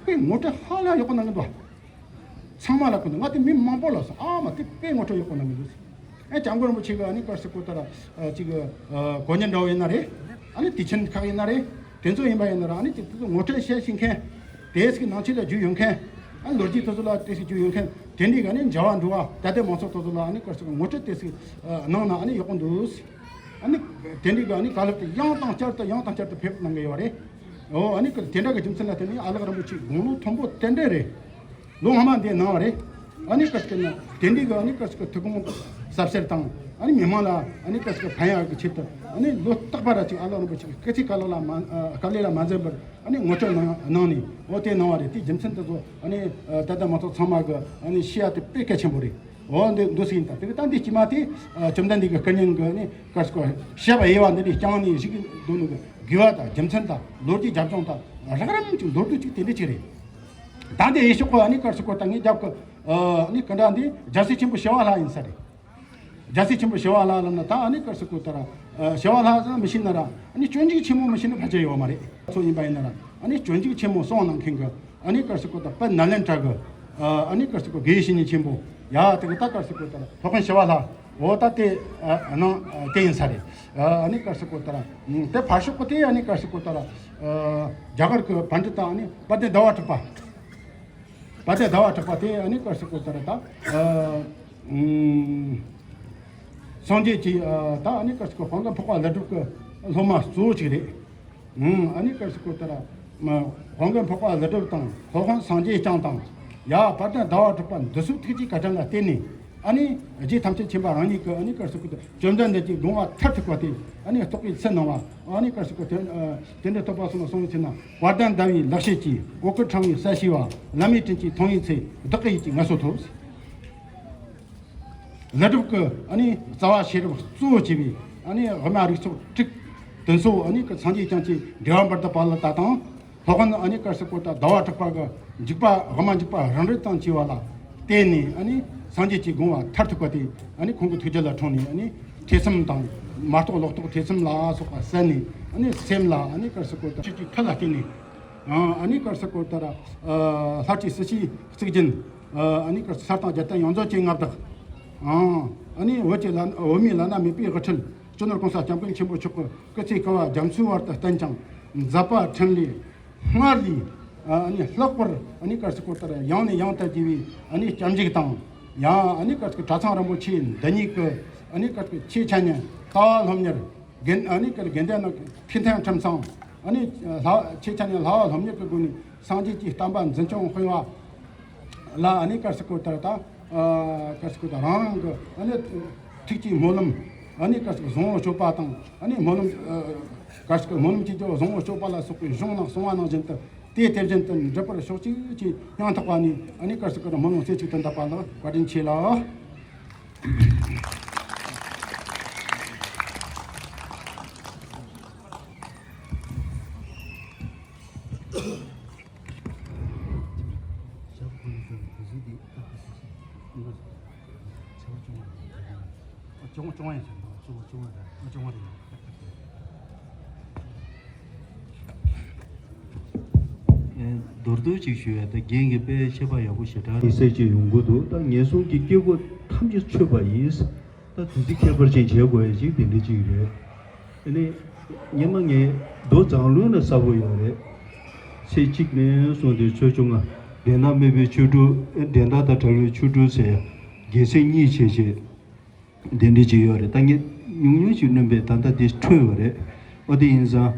དཔེ་ངོ་སྤྲོད་ཧ་ལས་ཡག་པོ་གནང་གི་འདུག་ཚང་མ་ལ་ཁོ་ན་ང་དེ་མི་མང་པོ་ལ་སོང་། ཨ་མ་དེ་དཔེ་ངོ་སྤྲོད་ཡག་པོ་གནང་གི་འདུག་ཨེ་སྐྱབས་མགོན་རིན་པོ་ཆེ་གི་ཨ་ནི་ག་རེ་ཟེར་དགོས། ད་ར་ཅིག་གོ་ཉན་འདྲ་བོ་ཡིན་ན་རེད། ཨ་ནི་དུས་ཆེན་ཁག་ཡིན་ན་རེད། དེ་ཚོ་ཡིན་པ་ཡིན་ན་ར་ཨ་ནི་ཅིག་དེ་ཚོ་ངོ་སྤྲོད་བྱེད་ཤེས་མཁན། དེ་ཟིག་ནང་ཆོས་ལ་རྒྱུས་ཡོད་མཁན། ཨ་ནི་ལོ་རྒྱུས་དེ་ཚོ་ལ་དེ་ཟིག་རྒྱུས་ཡོད་མཁན། དེ་འདྲའི་གི་ཨ་ནི་མཇལ་བ་འགྲོ་བ་ད་ལྟའི་མང་ཚོགས་དེ་ཚོ་ལ་ཨ་ནི་ག་རེ་ཟེར་དགོས། ངོ་སྤྲོད་དེ་ཟིག་གནང་ན་ཨ་ནི་ཡག་པོ་འདུག་ཨ་ནི་དེ་འདྲའི་གི་ཨ་ནི་བཀའ་སློབ་དེ་ཡང་དང་བསྐྱར་དུ་ཡང་དང་བསྐྱར་དུ་ཕེབས་གནང་གི་ཡོད་རེད། འོ་ཨ་ནི་ག་དེ་འདྲ་གི་རྒྱུ་མཚན་ལ་བརྟེན་ནས་ཨ་ལགས་རིན་པོ་ཆེ་དགུང་ལོ་མཐོན་པོ་དེ་འདྲ་རེད། ལོ་སྔ་མ་འདི་གནང་བ་རེད། ཨ་ནི་ག་རེ་ཟེར་ན་དེ་འདྲའི་གི་ཨ་ནི་ག་རེ་ཟེར་དགོས། ཐུགས་དགོངས་ཟབ་གསལ་དང་ཨ་ནི་མི་མང་ལ་ཨ་ནི་ག་རེ་ཟེར་དགོས། ཕན་ཡག་གི་ཆེད་དུ་ཨ་ནི་ལོ་རྟག་པ་ར་ཅིག་ཨ་ལགས་རིན་པོ་ཆེ་གི་སྐུ་ཚེ་བཀའ་སློབ་ལ་མ་ཨ་དཀའ་ལས་ལ་མ་འཛེམས་པར་ཨ་ནི་ངོ་སྤྲོད་གནང་གནང་ནས་འོ་དེ་གནང་བ་རེད། དེའི་རྒྱུ་མཚན་དེ་ཚོ་ཨ་ནི་ཨ་ད་ལྟ་མང་ཚོགས་ཚང་མ་གི་ཨ་ནི་ཤེས་ཡ་དེ་དཔེ་གལ་ཆེན་པོ་རེད། འོ་འདི་འདུག་སེ་ཡིན། ད་དེ་གི་ད་འདི་དཀྱུས་མ་དེ་ཨ་བཅོམ་ལྡན་འདས་ཀྱི་སྐུ་བརྙན་གི་ཨ་ནི་ག་རེ་ཟེར་དགོས། བཤད་པ་དབྱེ་བ་འདི་འདྲའི་བསྐྱངས་ནས་བཞུགས་འདུག་ནོ་གི་དགོས་པ་དང་རྒྱུ་མཚན་དང་ལོ་རྒྱུས་རྒྱབ་ལྗོངས་དང་རགས་རིམ་གྱི་མདོར་བསྡུས་ཅིག་དེ་འདྲ་ཅིག་རེད། ད་འདི་དབྱེ་ཞོག་གི་ཨ་ནི་ག་རེ་ཟེར་དགོས། ད་ངའི་རྒྱབ་ཀྱི་ཨ་ནི་ག་འདྲ་འདི་རྒྱལ་སྲས་ཆེན་པོ་ཞི་བ་ལྷ་ཡིན་ས་རེད། རྒྱལ་སྲས་ཆེན་པོ་ཞི་བ་ལྷ་ལབ་ན་ད་ཨ་ནི་ག་རེ་ཟེར་དགོས། ད་ར་ཨ་ཞི་བ་ལྷ་ཟེར་ན་མི་ཤེས་ན་ར་ཨ་ནི་སྤྱོད་འཇུག་ཆེན་མོ་མི་ཤེས་ན་ཕལ་ཆེར་ཡོད་མ་རེད། ཚོ་ཡིན་པ་ཡིན་ན་ར་ཨ་ནི་སྤྱོད་འཇུག་ཆེན་མོ་གསུང་གནང་མཁན་གྱི་ཨ་ནི་ག་རེ་ཟེར་དགོས། ད་དཔལ་ནཱ་ལེནྡྲ་གི་ཨ་ནི་ག་རེ་ཟེར་དགོས། དགེ་བའི་བཤེས་གཉེན་ཆེན་པོ་ཡ་དེ་གི་ད་ག་རེ་ཟེར་དགོས། ད་ར་སློབ་དཔོན་ཞི་བ་ལྷ། འོ་ད་དེ་ཨ་ནང་ཨ་དེ་ཡིན་ས་རེད། ཨ་ནི་ག་རེ་ཟེར་དགོས། ད་ར་དེ་ཕར་ཕྱོགས་གི་དེ་ཨ་ནི་ག་རེ་ཟེར་དགོས། ད་ར་ཨ་རྒྱ་གར་གྱི་པཎྜི་ཏ་ཨ་ནི་དཔལ་ལྡན་ཟླ་བ་གྲགས་པ། དཔལ་ལྡན་ཟླ་བ་གྲགས་པ་དེ་ཨ་ནི་ག་རེ་ཟེར་དགོས། ད་ར་ད་ཨ་ཨུམ་སངས་རྒྱས་ཀྱི་ཨ་ད་ཨ་ནི་ག་རེ་ཟེར་དགོས། དཔལ་མགོན་འཕགས་པ་ཀླུ་སྒྲུབ་ཀྱི་སློབ་མ་གཙོ་བོ་ཅིག་རེད། ཨུམ་ཨ་ནི་ག་རེ་ཟེར་དགོས། ད་ར་མ་དཔལ་མགོན་འཕགས་པ་ཀླུ་སྒྲུབ་དང་སློབ་དཔོན་སངས་རྒྱས་བསྐྱངས་དང་ཡ་དཔལ་ལྡན་ཟླ་བ་གྲགས་པ་འདི་ཚོའི་ཐུགས་རྗེ་བཀའ་དྲིན་ལ་བརྟེན་ནས་ཨ་ནི་རྗེ་ཐམས་ཅད་མཁྱེན་པ་རང་ཉིད་ཀྱི་ཨ་ནི་ག་རེ་ཟེར་དགོས། ད་བཅོམ་ལྡན་འདས་ཀྱི་དགོངས་པ་མཐར་ཐུག་པ་དེ་ཨ་ནི་རྟོགས་པའི་ཚུལ་གནང་བ། ཨ་ནི་ག་རེ་ཟེར་དགོས། དེ་ཨ་དེ་འདྲ་ཐོབ་པ་སོང་ན་སོང་བའི་ཚེ་ན། བར་ལྡན་ཟླ་བའི་ལེགས་བཤད་ཀྱིས། འོད་སྐུ་ཕྲེང་བའི་གསལ་བྱེད་པ། བླ་མེད་དྲིན་གྱིས་མཐོང་བའི་ཚེ། བདག་གི་ཡིད་ཀྱི་ངལ་གསོ་ཐོབ། ཀླུ་སྒྲུབ་ཀྱི་ཨ་ནི་རྩ་བ་ཤེས་རབ་གཙོ་བོ་བྱས་པའི་ཨ་ནི་དབུ་མ་རིགས་ཚོགས་དྲུག་དེ་ཚོ་ཨ་ནི་གི་སངས་རྒྱས་བསྐྱངས་ཀྱི་འགྲེལ་པ་འབུར་དུ་བབས་ལ་ད་དང་། སློབ་དཔོན་ཨ་ནི་ག་རེ་ཟེར་དགོས། ད་ཟླ་བ་གྲགས་པ་གི་འཇུག་པ་དབུ་མ་འཇུག་པ་རང་འགྲེལ་དང་བཅས་པ་ལ་བརྟེན་ནས་ཨ་ནི་སངས་རྒྱས་ཀྱི་དགོངས་པ་མཐར་ཐུག་པ་དེ་ཨ་ནི་ཁོང་གི་ཐུགས་རྒྱུད་ལ་འཁྲུངས་ནས། ཨ་ནི་ཐོས་བསམ་དང་མ་རྟོགས་ལོག་རྟོག་ཐོས་བསམ་ལ་སོགས་པ་བསལ་ནས། ཨ་ནི་སེམས་ལ་ཨ་ནི་ག་རེ་ཟེར་དགོས། ད་ཆོས་ཀྱི་མཐུ་ལ་བརྟེན་ནས། ཨ་ནི་ག་རེ་ཟེར་དགོས། ད་ར་ལྷ་བྲིས་སྲིད་ཞིའི་གཙུག་རྒྱན། ཨ་ནི་ག་རེ་ཟེར། ས་དང་རྒྱལ་བསྟན་ཡོངས་རྫོགས་ཀྱི་མངའ་བདག་ཨ་ནི་བོད་ཀྱི་བླ་བོད་མིའི་བླ་ན་མེད་པའི་དབུ་ཁྲིད་སྤྱི་ནོར་༸གོང་ས་༸སྐྱབས་མགོན་ཆེན་པོ་མཆོག་གི་སྐུ་ཚེ་བསྐལ་པ་རྒྱ་མཚོའི་བར་དུ་བརྟན་ཅིང་། མཛད་པ་འཕྲིན་ལས་སྔར་ལས་ཨ་ནི་ལྷག་པར་ཨ་ནི་ག་རེ་ཟེར་དགོས། ད་ར་ཡང་ནས་ཡང་དུ་རྒྱས་པའི་ཨ་ནི་སྐྱབས་འཇུག་དང་། ཡང་ཨ་ནི་ག་རེ་ཟེར་དགོས། གྲྭ་ཚང་རིན་པོ་ཆེ་འདི་ཉིད་ཀྱི་ཨ་ནི་ག་རེ་ཟེར་དགོས། ཆོས་ཆ་ཉན་ལྟ་བ་སློབ་གཉེར། དགེ་ཨ་ནི་ག་རེ་དགེ་འདུན་ནང་ཐུགས་མཐུན་ཁྲིམས་གཙང་། ཨ་ནི་ལྷ་ཆོས་ཆ་ཉན་ལྷ་བ་སློབ་གཉེར་གྱི་སྒོ་ནས་སངས་རྒྱས་ཀྱི་བསྟན་པ་འཛིན་སྐྱོང་སྤེལ་བ་ལ་ཨ་ནི་ག་རེ་ཟེར་དགོས། ད་ར་ད་ཨ་ག་རེ་ཟེར་དགོས། ད་རང་རང་གི་ཨ་ནི་ཐུགས་ཀྱི་སྨོན་ལམ། ཨ་ནི་ག་རེ་ཟེར་དགོས། བཟང་པོ་སྤྱོད་པ་དང་ཨ་ནི་སྨོན་ལམ་ཨ་ག་རེ་ཟེར་དགོས། སྨོན་ལམ་གྱི་རྒྱུ་བཟང་པོ་སྤྱོད་པ་ལ་སོགས་པའི་གཞུང་ནང་གསུངས་པ་ནང་བཞིན་དུ་དེ་དེ་བཞིན་དུ་འགྲུབ་པར་ཤོག་ཅིག་ཅེས་སྙིང་ཐག་པ་ནས་ཨ་ནི་ག་རེ་ཟེར་དགོས། སྨོན་ལམ་རྩེ་གཅིག་ཏུ་འདེབས་པ་ལགས། བཀའ་དྲིན་ཆེ་ལགས། མདོར་བསྡུས་ཅིག་ཞུ་ཡ། ད་རྒན་གྱིས་དཔེ་བཤད་པ་ཡག་པོ་ཞེ་དྲག་ཡིན་ས་ཅིག་ཡོང་གི་འདུག་ད་ངན་སོང་གི་སྐྱེ་སྒོ་ཐམས་ཅད་ཆོད་པ་ཡིན། ད་དེ་ཚོ་ཁྱད་པར་ཅན་བྱེད་དགོས་ཡ་ཅིག་དེ་འདྲ་ཅིག་རེད། ཨ་ནི་སྔོན་མ་ངས་མདོ་མཛངས་བླུན་ལ་གསལ་པོ་ཡོད་རེད། ཚེས་གཅིག་ནས་བཟུང་སྟེ་ཆོས་བཅོ་ལྔ། འགྲན་ཟླ་མེད་པའི་ཆོ་འཕྲུལ། འགྲན་ཟླ་དང་བྲལ་བའི་ཆོ་འཕྲུལ་ཟེར་རྒྱལ་སྲས་གཉིས་བྱས་བྱས་གདན་འདྲེན་བྱས་ཡོད་རེད། ད་ངས་ཉུང་ཉུང་ཞིག་སྣོན་པས་ད་ལྟ་འདི་འཕྲོས་པ་རེད། ཨོ་དེ་ཡིན་ཙང་།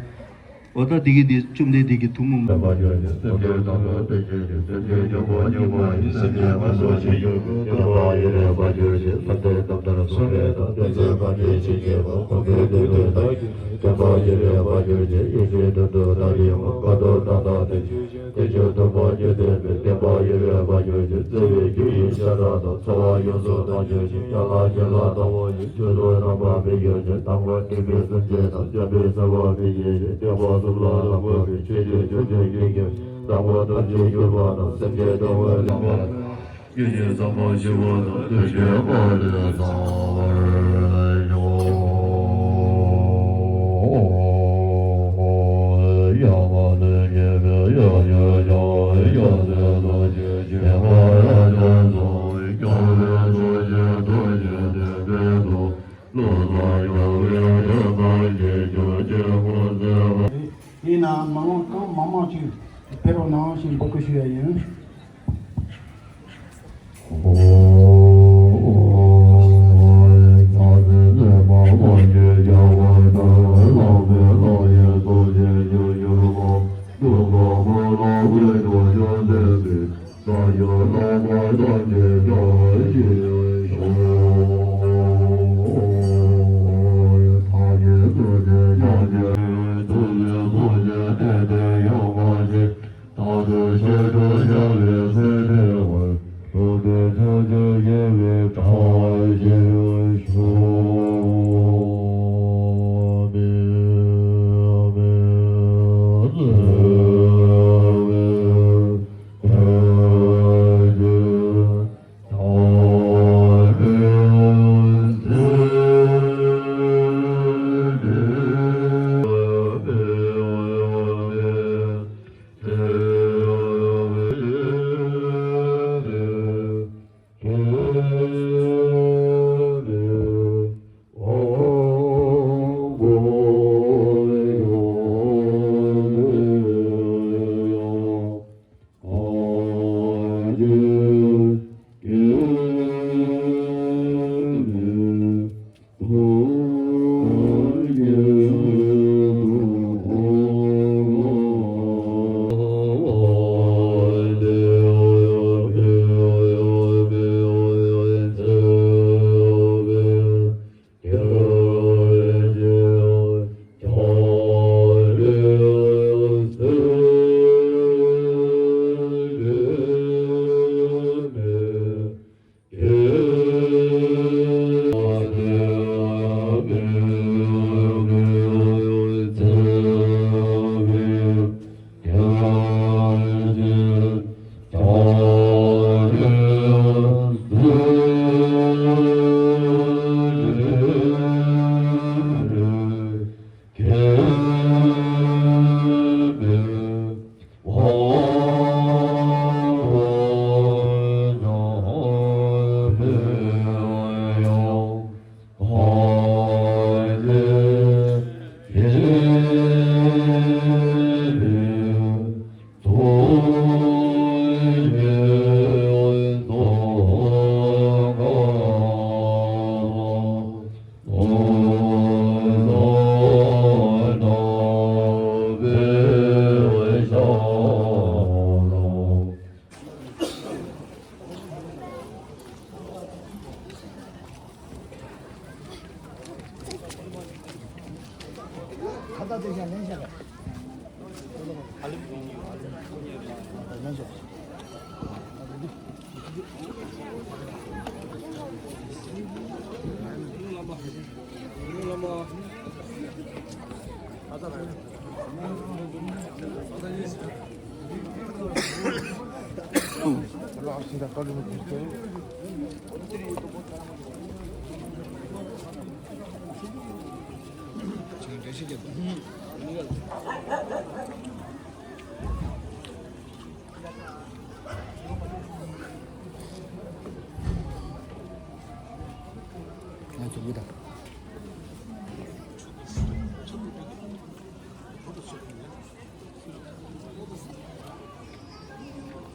ཨོ་ད་འདི་གི་འདི་བཅོམ་ལྡན་འདས་ཀྱི་ཐུན་མོང་མ། སེམས་ཅན་དང་པོ་དེ་ཉིད་ཀྱི་སེམས་ཅན་ཉོན་མོངས་སྙིགས་མ་ཡི་སེམས་ཅན་ངན་སོང་ཞིང་སྐྱོབ་པའི་བསྟན་པ་ཡུན་རིང་བར་གྱུར་ཅིག་བསམ་གཏན་རྣམ་ཐར་སངས་རྒྱས་དང་། བསྟན་འཛིན་དཀའ་འགྲེལ་ཆོས་ཀྱི་དཔལ་ཁོང་པའི་བདུད་འདུལ་བདག་གི་བསྟན་པ་ཡུན་རིང་བར་གྱུར་ཅིག་ཡེ་ཤེས་དོན་གྲུབ་དག་གི་ཡུམ་བཀའ་ཐུབ་རྣམ་དག་དེ་བཞིན་གཤེགས། དེ་བཞིན་གདུང་པ་བརྒྱད་ལྡན་པའི་བསྟན་པ་ཡུན་རིང་བར་གྱུར་ཅིག་བརྩེ་བའི་རྒྱུ་ཡི་ཤ་ཁྲག་དང་། འཚོ་བ་ཡོངས་སུ་དག་གྱུར་ཅིག་ཡན་ལག་བཞི་ལ་ལྟ་བ་ཡི་ཆོས་སྐུ་རྣམ་པར་མི་འགྱུར་ཅིག་དང་པོ་སྡིག་པའི་སེམས་ཅན་དང་། བྱམས་པའི་སེམས་དཔའ་མི་ཡི་རིགས། བསྟན་པ་གསུམ་ལ་ལམ་བཀོད་པའི་ཆོས་ཀྱི་ཆུ་ཆེན་ཀུན་གྱི་དང་པོ་ཐམས་ཅད་གྱུར་པ་དང་། སེམས་ཅན་ཐུབ་པའི་ལམ་པ་དང་། ཡུལ་གྱི་ཟབ་མོ་ཞི་བ་དང་། དོན་གྱི་ཨ་ལས་བྱང་བར་ཤོག་ཡ་མ་ནི་ཉེ་བའི་ཡ་ཡ་ཡ་ཡ་ཟེར་ལོ་ཅི་ཞེས་པ་ཡ་ཡ་ཚོ་སྐྱོང་བའི་ཚོགས་ཀྱི་ཐུགས་རྗེ་ལྡན་པའི་ཚོགས། བློ་བཟང་རྒྱལ་བའི་དོན་དམ་གྱི་ཆོས་ཀྱི་འཁོར་ཟེར་བ། དེས་ན་མ་འོངས་གང་མང་མང་ཅིག་ཕེབས་རོགས་གནང་ཞེས་འབོད་སྐུལ་ཞུ་ཡ་ཡིན།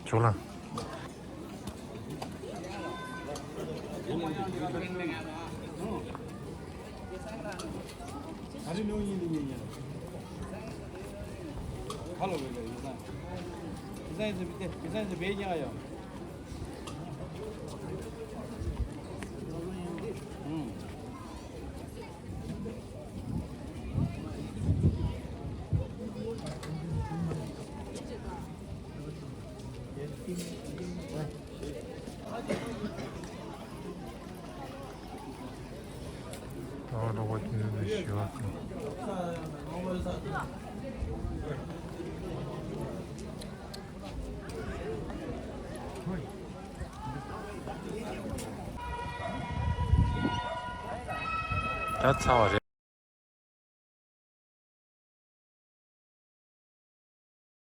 ཇོ་ལ། ད་ཚར་བ་རེད།